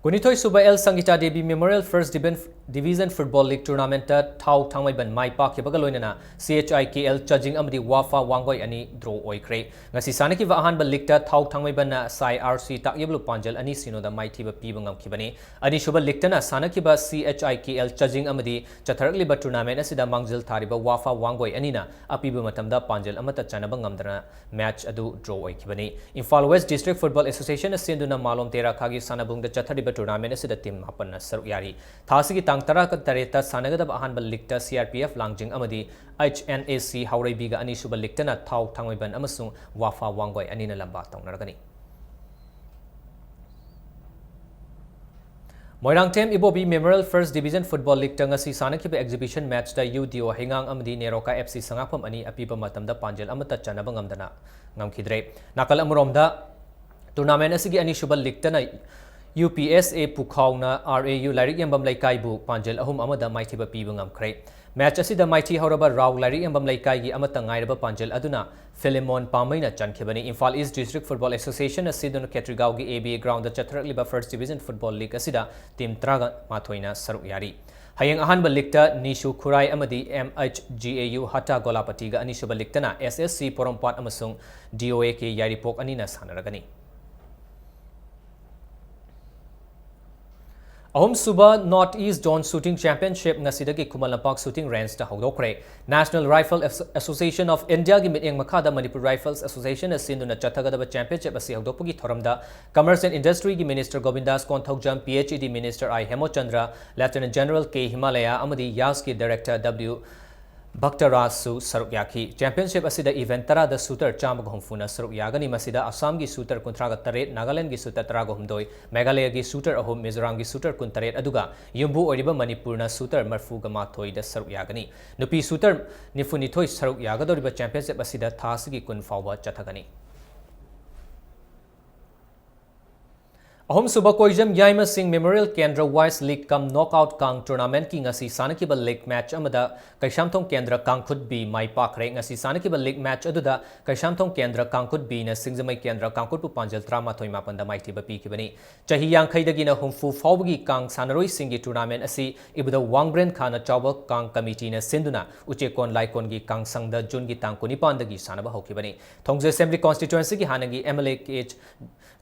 ꯀꯨꯟꯅꯤꯊꯣꯏꯁꯨꯕ L Sangita Devi Memorial First Division, Division Football League tournamentꯇ ꯊꯥꯎ ꯊꯥꯡꯃꯩꯕꯟ ꯃꯥꯏ ꯄꯥꯛꯈꯤꯕꯒ ꯂꯣꯏꯅꯅ C H I K L ꯆꯥꯖꯤꯡ ꯑꯃꯗꯤ ꯋꯥꯐꯥ ꯋꯥꯡꯒꯣꯏ ꯑꯅꯤ draw ꯑꯣꯏꯈ꯭ꯔꯦ꯫ ꯉꯁꯤ ꯁꯥꯟꯅꯈꯤꯕ ꯑꯍꯥꯟꯕ leagueꯇ ꯊꯥꯎ ꯊꯥꯡꯃꯩꯕꯟꯅ ꯁꯥꯏ R C ꯇꯥꯛꯌꯦꯞꯂꯨ ꯄꯥꯟꯖꯜ ꯑꯅꯤ ꯁꯤꯅꯣꯗ ꯃꯥꯏꯊꯤꯕ ꯄꯤꯕ ꯉꯝꯈꯤꯕꯅꯤ꯫ ꯑꯅꯤꯁꯨꯕ leagueꯇꯅ ꯁꯥꯟꯅꯈꯤꯕ C H I K L ꯆꯥꯖꯤꯡ ꯑꯃꯗꯤ ꯆꯠꯊꯔꯛꯂꯤꯕ tournament ꯑꯁꯤꯗ ꯃꯥꯡꯖꯤꯜ ꯊꯥꯔꯤꯕ ꯋꯥꯐꯥ ꯋꯥꯡꯒꯣꯏ ꯑꯅꯤꯅ ꯑꯄꯤꯕ ꯃꯇꯝꯗ ꯄꯥꯟꯖꯜ ꯑꯃꯠꯇ ꯆꯟꯅꯕ ꯉꯝꯗꯅ match ꯑꯗꯨ draw ꯑꯣꯏꯈꯤꯕꯅꯤ꯫ Imphal West District Football Associationꯅ ꯁꯤꯟꯗꯨꯅ ꯃꯥꯂꯣꯝ ꯇꯦꯔꯥꯈꯥꯒꯤ ꯁꯥꯟꯅꯕꯨꯡꯗ ꯆꯠꯊꯔꯤꯕ tournamentꯁꯤꯗ team ꯃꯥꯄꯟꯅ ꯁꯔꯨꯛ ꯌꯥꯔꯤ꯫ ꯊꯥ ꯑꯁꯤꯒꯤ ꯇꯥꯡ ꯇꯔꯥ ꯇꯔꯦꯠꯇ ꯁꯥꯟꯅꯒꯗꯕ ꯑꯍꯥꯟꯕ leagueꯇ C R P F ꯂꯥꯡꯖꯤꯡ ꯑꯃꯗꯤ H N A C ꯍꯥꯎꯔꯩꯕꯤꯒ, ꯑꯅꯤꯁꯨꯕ leagueꯇꯅ ꯊꯥꯎ ꯊꯥꯡꯃꯩꯕꯟ ꯑꯃꯁꯨꯡ ꯋꯥꯐꯥ ꯋꯥꯡꯒꯣꯏ ꯑꯅꯤꯅ ꯂꯝꯕꯥ ꯇꯧꯅꯔꯒꯅꯤ꯫ ꯃꯣꯏꯔꯥꯡꯊꯦꯝ ꯏꯕꯣꯕꯤ Memorial First Division Football Leagueꯇ ꯉꯁꯤ ꯁꯥꯟꯅꯈꯤꯕ exhibition matchꯇ U D O ꯍꯩꯉꯥꯡ ꯑꯃꯗꯤ ꯅꯦꯔꯣꯀꯥ F C ꯁꯉꯥꯛꯐꯝ ꯑꯅꯤ ꯑꯄꯤꯕ ꯃꯇꯝꯗ ꯄꯥꯟꯖꯜ ꯑꯃꯠꯇ ꯆꯟꯅꯕ ꯉꯝꯗꯅ ꯉꯝꯈꯤꯗ꯭ꯔꯦ꯫ ꯅꯥꯀꯜ ꯑꯃꯔꯣꯝꯗ, tournament ꯑꯁꯤꯒꯤ ꯑꯅꯤꯁꯨꯕ leagueꯇꯅ U P S A ꯄꯨꯈꯥꯎꯅ R A U ꯂꯥꯏꯔꯤꯛ ꯌꯦꯡꯐꯝ ꯂꯩꯀꯥꯏꯕꯨ ꯄꯥꯟꯖꯜ ꯑꯍꯨꯝ ꯑꯃꯗ ꯃꯥꯏꯊꯤꯕ ꯄꯤꯕ ꯉꯝꯈ꯭ꯔꯦ꯫ Match ꯑꯁꯤꯗ ꯃꯥꯏꯊꯤ ꯍꯧꯔꯕ ꯔꯥꯎ ꯂꯥꯏꯔꯤꯛ ꯌꯦꯡꯐꯝ ꯂꯩꯀꯥꯏꯒꯤ ꯑꯃꯠꯇ ꯉꯥꯏꯔꯕ ꯄꯥꯟꯖꯜ ꯑꯗꯨꯅ ꯐꯤꯂꯤꯃꯣꯟ ꯄꯥꯝꯕꯩꯅ ꯆꯟꯈꯤꯕꯅꯤ꯫ Imphal East District Football Association ꯑꯁꯤꯗꯨꯅ ꯈꯦꯇ꯭ꯔꯤꯒꯥꯎꯒꯤ A B A groundꯗ ꯆꯠꯊꯔꯛꯂꯤꯕ First Division Football League ꯑꯁꯤꯗ team ꯇꯔꯥꯃꯥꯊꯣꯏꯅ ꯁꯔꯨꯛ ꯌꯥꯔꯤ꯫ ꯍꯌꯦꯡ ꯑꯍꯥꯟꯕ leagueꯇ ꯅꯤꯁꯨ ꯈꯨꯔꯥꯏ ꯑꯃꯗꯤ M H G A U ꯍꯇꯥ ꯒꯣꯂꯥꯄꯇꯤꯒ, ꯑꯅꯤꯁꯨꯕ leagueꯇꯅ S S C ꯄꯣꯔꯣꯝꯄꯥꯠ ꯑꯃꯁꯨꯡ D O A K ꯌꯥꯏꯔꯤꯄꯣꯛ ꯑꯅꯤꯅ ꯁꯥꯟꯅꯔꯒꯅꯤ꯫ ꯑꯍꯨꯝꯁꯨꯕ North East Zone Shooting Championship ꯉꯁꯤꯗꯒꯤ Khuman Lampak shooting rangeꯇ ꯍꯧꯗꯣꯛꯈ꯭ꯔꯦ꯫ National Rifle As-, Association of Indiaꯒꯤ ꯃꯤꯠꯌꯦꯡ ꯃꯈꯥꯗ Manipur Rifles Associationꯅ ꯁꯤꯟꯗꯨꯅ ꯆꯠꯊꯒꯗꯕ championship ꯑꯁꯤ ꯍꯧꯗꯣꯛꯄꯒꯤ ꯊꯧꯔꯝꯗ Commerce and Industryꯒꯤ Minister Govindas Konthoujam, PHED Minister I Hemochhandra, Lieutenant General K Himalaya ꯑꯃꯗꯤ YASꯀꯤ Director W ꯚꯛꯇꯔꯥꯖꯁꯨ ꯁꯔꯨꯛ ꯌꯥꯈꯤ꯫ Championship ꯑꯁꯤꯗ event ꯇꯔꯥꯗ shooter ꯆꯥꯝꯃꯒ ꯍꯨꯝꯐꯨꯅ ꯁꯔꯨꯛ ꯌꯥꯒꯅꯤ꯫ ꯃꯁꯤꯗ ꯑꯁꯥꯝꯒꯤ shooter ꯀꯨꯟꯊ꯭ꯔꯥꯒ ꯇꯔꯦꯠ, ꯅꯥꯒꯥꯂꯦꯟꯗꯒꯤ shooter ꯇꯔꯥꯒ ꯍꯨꯝꯗꯣꯏ, ꯃꯦꯘꯥꯂꯌꯒꯤ shooter ꯑꯍꯨꯝ, ꯃꯤꯖꯣꯔꯥꯝꯒꯤ shooter ꯀꯨꯟꯇꯔꯦꯠ, ꯑꯗꯨꯒ ꯌꯨꯝꯕꯨ ꯑꯣꯏꯔꯤꯕ ꯃꯅꯤꯄꯨꯔꯅ shooter ꯃꯔꯤꯐꯨꯒ ꯃꯥꯊꯣꯏꯗ ꯁꯔꯨꯛ ꯌꯥꯒꯅꯤ꯫ ꯅꯨꯄꯤ shooter ꯅꯤꯐꯨꯅꯤꯊꯣꯏ ꯁꯔꯨꯛ ꯌꯥꯒꯗꯧꯔꯤꯕ championship ꯑꯁꯤꯗ ꯊꯥ ꯑꯁꯤꯒꯤ ꯀꯨꯟ ꯐꯥꯎꯕ ꯆꯠꯊꯒꯅꯤ꯫ ꯑꯍꯨꯝꯁꯨꯕ ꯀꯣꯏꯖꯝ ꯌꯥꯏꯃ ꯁꯤꯡ Memorial ꯀꯦꯟꯗ꯭ꯔ Wise League cum Knockout ꯀꯥꯡ Tournamentꯀꯤ ꯉꯁꯤ ꯁꯥꯟꯅꯈꯤꯕ league match ꯑꯃꯗ ꯀꯩꯁꯥꯝꯊꯣꯡ ꯀꯦꯟꯗ꯭ꯔ ꯀꯥꯡꯈꯨꯠ B ꯃꯥꯏ ꯄꯥꯛꯈ꯭ꯔꯦ꯫ ꯉꯁꯤ ꯁꯥꯟꯅꯈꯤꯕ league match ꯑꯗꯨꯗ ꯀꯩꯁꯥꯝꯊꯣꯡ ꯀꯦꯟꯗ꯭ꯔ ꯀꯥꯡꯈꯨꯠ Bꯅ ꯁꯤꯡꯖꯃꯩ ꯀꯦꯟꯗ꯭ꯔ ꯀꯥꯡꯈꯨꯠꯄꯨ ꯄꯥꯟꯖꯜ ꯇꯔꯥꯃꯥꯊꯣꯏ ꯃꯥꯄꯟꯗ ꯃꯥꯏꯊꯤꯕ ꯄꯤꯈꯤꯕꯅꯤ꯫ ꯆꯍꯤ ꯌꯥꯡꯈꯩꯗꯒꯤꯅ ꯍꯨꯝꯐꯨ ꯐꯥꯎꯕꯒꯤ ꯀꯥꯡ ꯁꯥꯟꯅꯔꯣꯏꯁꯤꯡꯒꯤ tournament ꯑꯁꯤ ꯏꯕꯨꯙꯧ ꯋꯥꯡꯕ꯭ꯔꯦꯟ ꯈꯥꯅ ꯆꯥꯎꯕ ꯀꯥꯡ committeeꯅ ꯁꯤꯟꯗꯨꯅ ꯎꯆꯦꯛꯀꯣꯟ ꯂꯥꯏꯀꯣꯟꯒꯤ ꯀꯥꯡꯁꯪꯗ Juneꯒꯤ ꯇꯥꯡ ꯀꯨꯟꯅꯤꯄꯥꯟꯗꯒꯤ ꯁꯥꯟꯅꯕ ꯍꯧꯈꯤꯕꯅꯤ꯫ ꯊꯣꯡꯖ Assembly Constituencyꯒꯤ ꯍꯥꯟꯅꯒꯤ MLA K H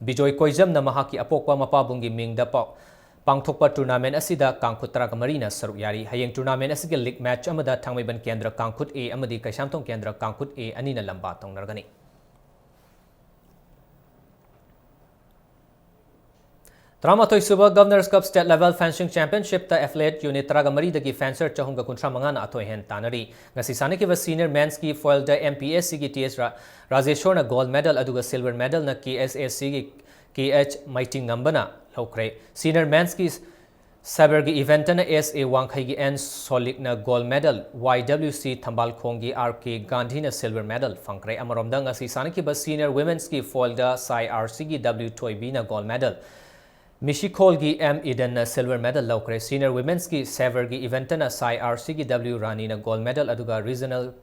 ꯕꯤꯖꯣꯏ ꯀꯣꯏꯖꯝꯅ ꯃꯍꯥꯛꯀꯤ ꯑꯄꯣꯛꯄ ꯃꯄꯥꯕꯨꯡꯒꯤ ꯃꯤꯡꯗ ꯄꯥꯎ-, ꯄꯥꯡꯊꯣꯛꯄ tournament ꯑꯁꯤꯗ ꯀꯥꯡꯈꯨꯠ ꯇꯔꯥꯒ ꯃꯔꯤꯅ ꯁꯔꯨꯛ ꯌꯥꯔꯤ꯫ ꯍꯌꯦꯡ tournament ꯑꯁꯤꯒꯤ league match ꯑꯃꯗ ꯊꯥꯡꯃꯩꯕꯟ ꯀꯦꯟꯗ꯭ꯔ ꯀꯥꯡꯈꯨꯠ A ꯑꯃꯗꯤ ꯀꯩꯁꯥꯝꯊꯣꯡ ꯀꯦꯟꯗ꯭ꯔ ꯀꯥꯡꯈꯨꯠ A ꯑꯅꯤꯅ ꯂꯝꯕꯥ ꯇꯧꯅꯔꯒꯅꯤ꯫ ꯇꯔꯥꯃꯥꯊꯣꯏ ꯁꯨꯕ Governor's Cup State Level Fencing Championshipꯇ athlete unit ꯇꯔꯥꯒ ꯃꯔꯤꯗꯒꯤ fencer ꯆꯍꯨꯝꯒ ꯀꯨꯟꯊ꯭ꯔꯥ ꯃꯉꯥꯅ ꯑꯊꯣꯏ ꯑꯍꯦꯟ ꯇꯥꯟꯅꯔꯤ꯫ ꯉꯁꯤ ꯁꯥꯟꯅꯈꯤꯕ senior mensꯀꯤ foilꯗ MPSCꯒꯤ T H ꯔꯥ-, ꯔꯥꯖꯦꯁꯣꯔꯅ gold medal ꯑꯗꯨꯒ silver medalꯅ KSACꯒꯤ KH ꯃꯩꯇꯤꯡꯉꯝꯕꯅ ꯂꯧꯈ꯭ꯔꯦ꯫ Senior mensꯀꯤ saberꯒꯤ eventꯇꯅ SA ꯋꯥꯡꯈꯩꯒꯤ N ꯁꯣꯂꯤꯛꯅ gold medal, YWC ꯊꯝꯕꯥꯜꯈꯣꯡꯒꯤ RK ꯒꯥꯟꯙꯤꯅ silver medal ꯐꯪꯈ꯭ꯔꯦ꯫ ꯑꯃꯔꯣꯝꯗ ꯉꯁꯤ ꯁꯥꯟꯅꯈꯤꯕ senior womensꯀꯤ foilꯗ Sai RCꯒꯤ W ꯊꯣꯏꯕꯤꯅ gold medal, ꯃꯤꯁꯤꯈꯣꯜꯒꯤ M ꯏꯗꯟꯅ silver medal ꯂꯧꯈ꯭ꯔꯦ꯫ Senior womensꯀꯤ saberꯒꯤ eventꯇꯅ Sai RCꯒꯤ W ꯔꯥꯅꯤꯅ gold medal ꯑꯗꯨꯒ regional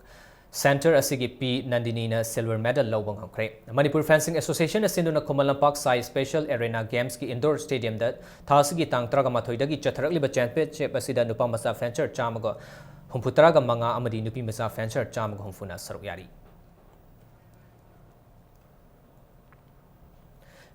centre ꯑꯁꯤꯒꯤ P ꯅꯟꯗꯤꯅꯤꯅ silver medal ꯂꯧꯕ ꯉꯝꯈ꯭ꯔꯦ꯫ ꯃꯅꯤꯄꯨꯔ Fencing Associationꯅ ꯁꯤꯟꯗꯨꯅ Khuman Lampak Sai Special Arena Gamesꯀꯤ indoor stadiumꯗ ꯊꯥ ꯑꯁꯤꯒꯤ ꯇꯥꯡ ꯇꯔꯥꯒ ꯃꯥꯊꯣꯏꯗꯒꯤ ꯆꯠꯊꯔꯛꯂꯤꯕ championship ꯑꯁꯤꯗ ꯅꯨꯄꯥ ꯃꯆꯥ fencer ꯆꯥꯝꯃꯒ ꯍꯨꯝꯐꯨ ꯇꯔꯥꯒ ꯃꯉꯥ ꯑꯃꯗꯤ ꯅꯨꯄꯤ ꯃꯆꯥ fencer ꯆꯥꯝꯃꯒ ꯍꯨꯝꯐꯨꯅ ꯁꯔꯨꯛ ꯌꯥꯔꯤ꯫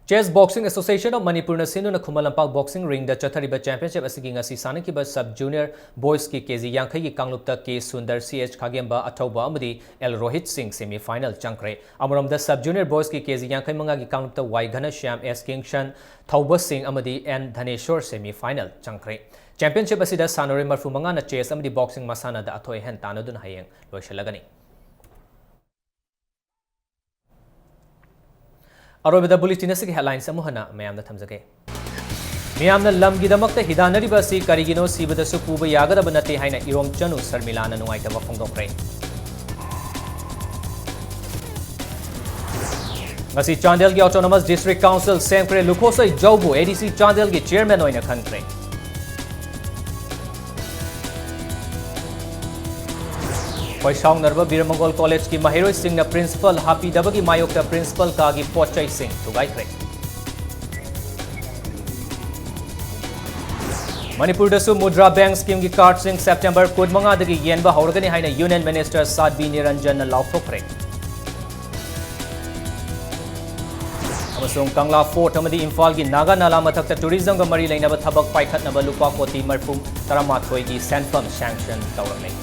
Chess Boxing Association of Manipurꯅ ꯁꯤꯟꯗꯨꯅ ꯈꯨꯃꯟ ꯂꯝꯄꯥꯛ boxing ringꯗ ꯆꯠꯊꯔꯤꯕ championship ꯑꯁꯤꯒꯤ ꯉꯁꯤ ꯁꯥꯟꯅꯈꯤꯕ sub junior boysꯀꯤ KG ꯌꯥꯡꯈꯩꯒꯤ ꯀꯥꯡꯂꯨꯞꯇ K ꯁꯨꯟꯗꯔ, CH ꯈꯥꯒꯦꯝꯕ ꯑꯊꯧꯕ ꯑꯃꯗꯤ L ꯔꯣꯍꯤꯠ ꯁꯤꯡ semi final ꯆꯪꯈ꯭ꯔꯦ꯫ ꯑꯃꯔꯣꯝꯗ sub junior boysꯀꯤ KG ꯌꯥꯡꯈꯩ ꯃꯉꯥꯒꯤ ꯀꯥꯡꯂꯨꯞꯇ Y ꯘꯅꯁ꯭ꯌꯥꯝ, S ꯀꯤꯡꯁꯟ, ꯊꯧꯕ ꯁꯤꯡ ꯑꯃꯗꯤ N ꯙꯅꯦꯁꯣꯔ semi final ꯆꯪꯈ꯭ꯔꯦ꯫ Championship ꯑꯁꯤꯗ ꯁꯥꯟꯅꯔꯣꯏ ꯃꯔꯤꯐꯨ ꯃꯉꯥꯅ chess ꯑꯃꯗꯤ boxing ꯃꯁꯥꯟꯅꯗ ꯑꯊꯣꯏ ꯑꯍꯦꯟ ꯇꯥꯟꯅꯗꯨꯅ ꯍꯌꯦꯡ ꯂꯣꯏꯁꯤꯜꯂꯒꯅꯤ꯫ ꯑꯔꯣꯏꯕꯗ bulletin ꯑꯁꯤꯒꯤ headlines ꯑꯃꯨꯛ ꯍꯟꯅ ꯃꯌꯥꯝꯗ ꯊꯝꯖꯒꯦ꯫ ꯃꯤꯌꯥꯝꯅ ꯂꯝꯒꯤꯗꯃꯛꯇ ꯍꯤꯗꯥꯟꯅꯔꯤꯕ ꯑꯁꯤ ꯀꯔꯤꯒꯤꯅꯣ ꯁꯤꯕꯗꯁꯨ ꯄꯨꯕ ꯌꯥꯒꯗꯕ ꯅꯠꯇꯦ ꯍꯥꯏꯅ ꯏꯔꯣꯝ ꯆꯅꯨ ꯁꯔꯃꯤꯂꯥꯅ ꯅꯨꯡꯉꯥꯏꯇꯕ ꯐꯣꯡꯗꯣꯛꯈ꯭ꯔꯦ꯫ ꯉꯁꯤ ꯆꯥꯟꯗꯦꯜꯒꯤ Autonomous District Council ꯁꯦꯝꯈ꯭ꯔꯦ꯫ ꯂꯨꯈꯣꯁꯩ ꯖꯧꯕꯨ ADC ꯆꯥꯟꯗꯦꯜꯒꯤ chairman ꯑꯣꯏꯅ ꯈꯟꯈ꯭ꯔꯦ꯫ ꯈꯣꯏꯁꯥꯎꯅꯔꯕ ꯕꯤꯔꯃꯪꯒꯣꯜ ꯀꯣꯂꯦꯖꯀꯤ ꯃꯍꯩꯔꯣꯏꯁꯤꯡꯅ principal ꯍꯥꯞꯄꯤꯗꯕꯒꯤ ꯃꯥꯌꯣꯛꯇ principal ꯀꯥꯒꯤ ꯄꯣꯠ ꯆꯩꯁꯤꯡ ꯊꯨꯒꯥꯏꯈ꯭ꯔꯦ꯫ ꯃꯅꯤꯄꯨꯔꯗꯁꯨ ꯃꯨꯗ꯭ꯔꯥ ꯕꯦꯡꯛ schemeꯒꯤ cardꯁꯤꯡ September ꯀꯨꯟꯃꯉꯥꯗꯒꯤ ꯌꯦꯟꯕ ꯍꯧꯔꯒꯅꯤ ꯍꯥꯏꯅ Union Minister ꯁꯥꯗ꯭ꯕꯤ ꯅꯤꯔꯟꯖꯟꯅ ꯂꯥꯎꯊꯣꯛꯈ꯭ꯔꯦ꯫ ꯑꯃꯁꯨꯡ ꯀꯪꯂꯥ fort ꯑꯃꯗꯤ ꯏꯝꯐꯥꯜꯒꯤ ꯅꯥꯒꯥ ꯅꯥꯂꯥ ꯃꯊꯛꯇ tourismꯒ ꯃꯔꯤ ꯂꯩꯅꯕ ꯊꯕꯛ ꯄꯥꯏꯈꯠꯅꯕ ꯂꯨꯄꯥ ꯀꯣꯇꯤ ꯃꯔꯤꯐꯨ ꯇꯔꯥꯃꯥꯊꯣꯏꯒꯤ ꯁꯦꯟꯐꯝ sanction ꯇꯧꯔꯝꯃꯤ꯫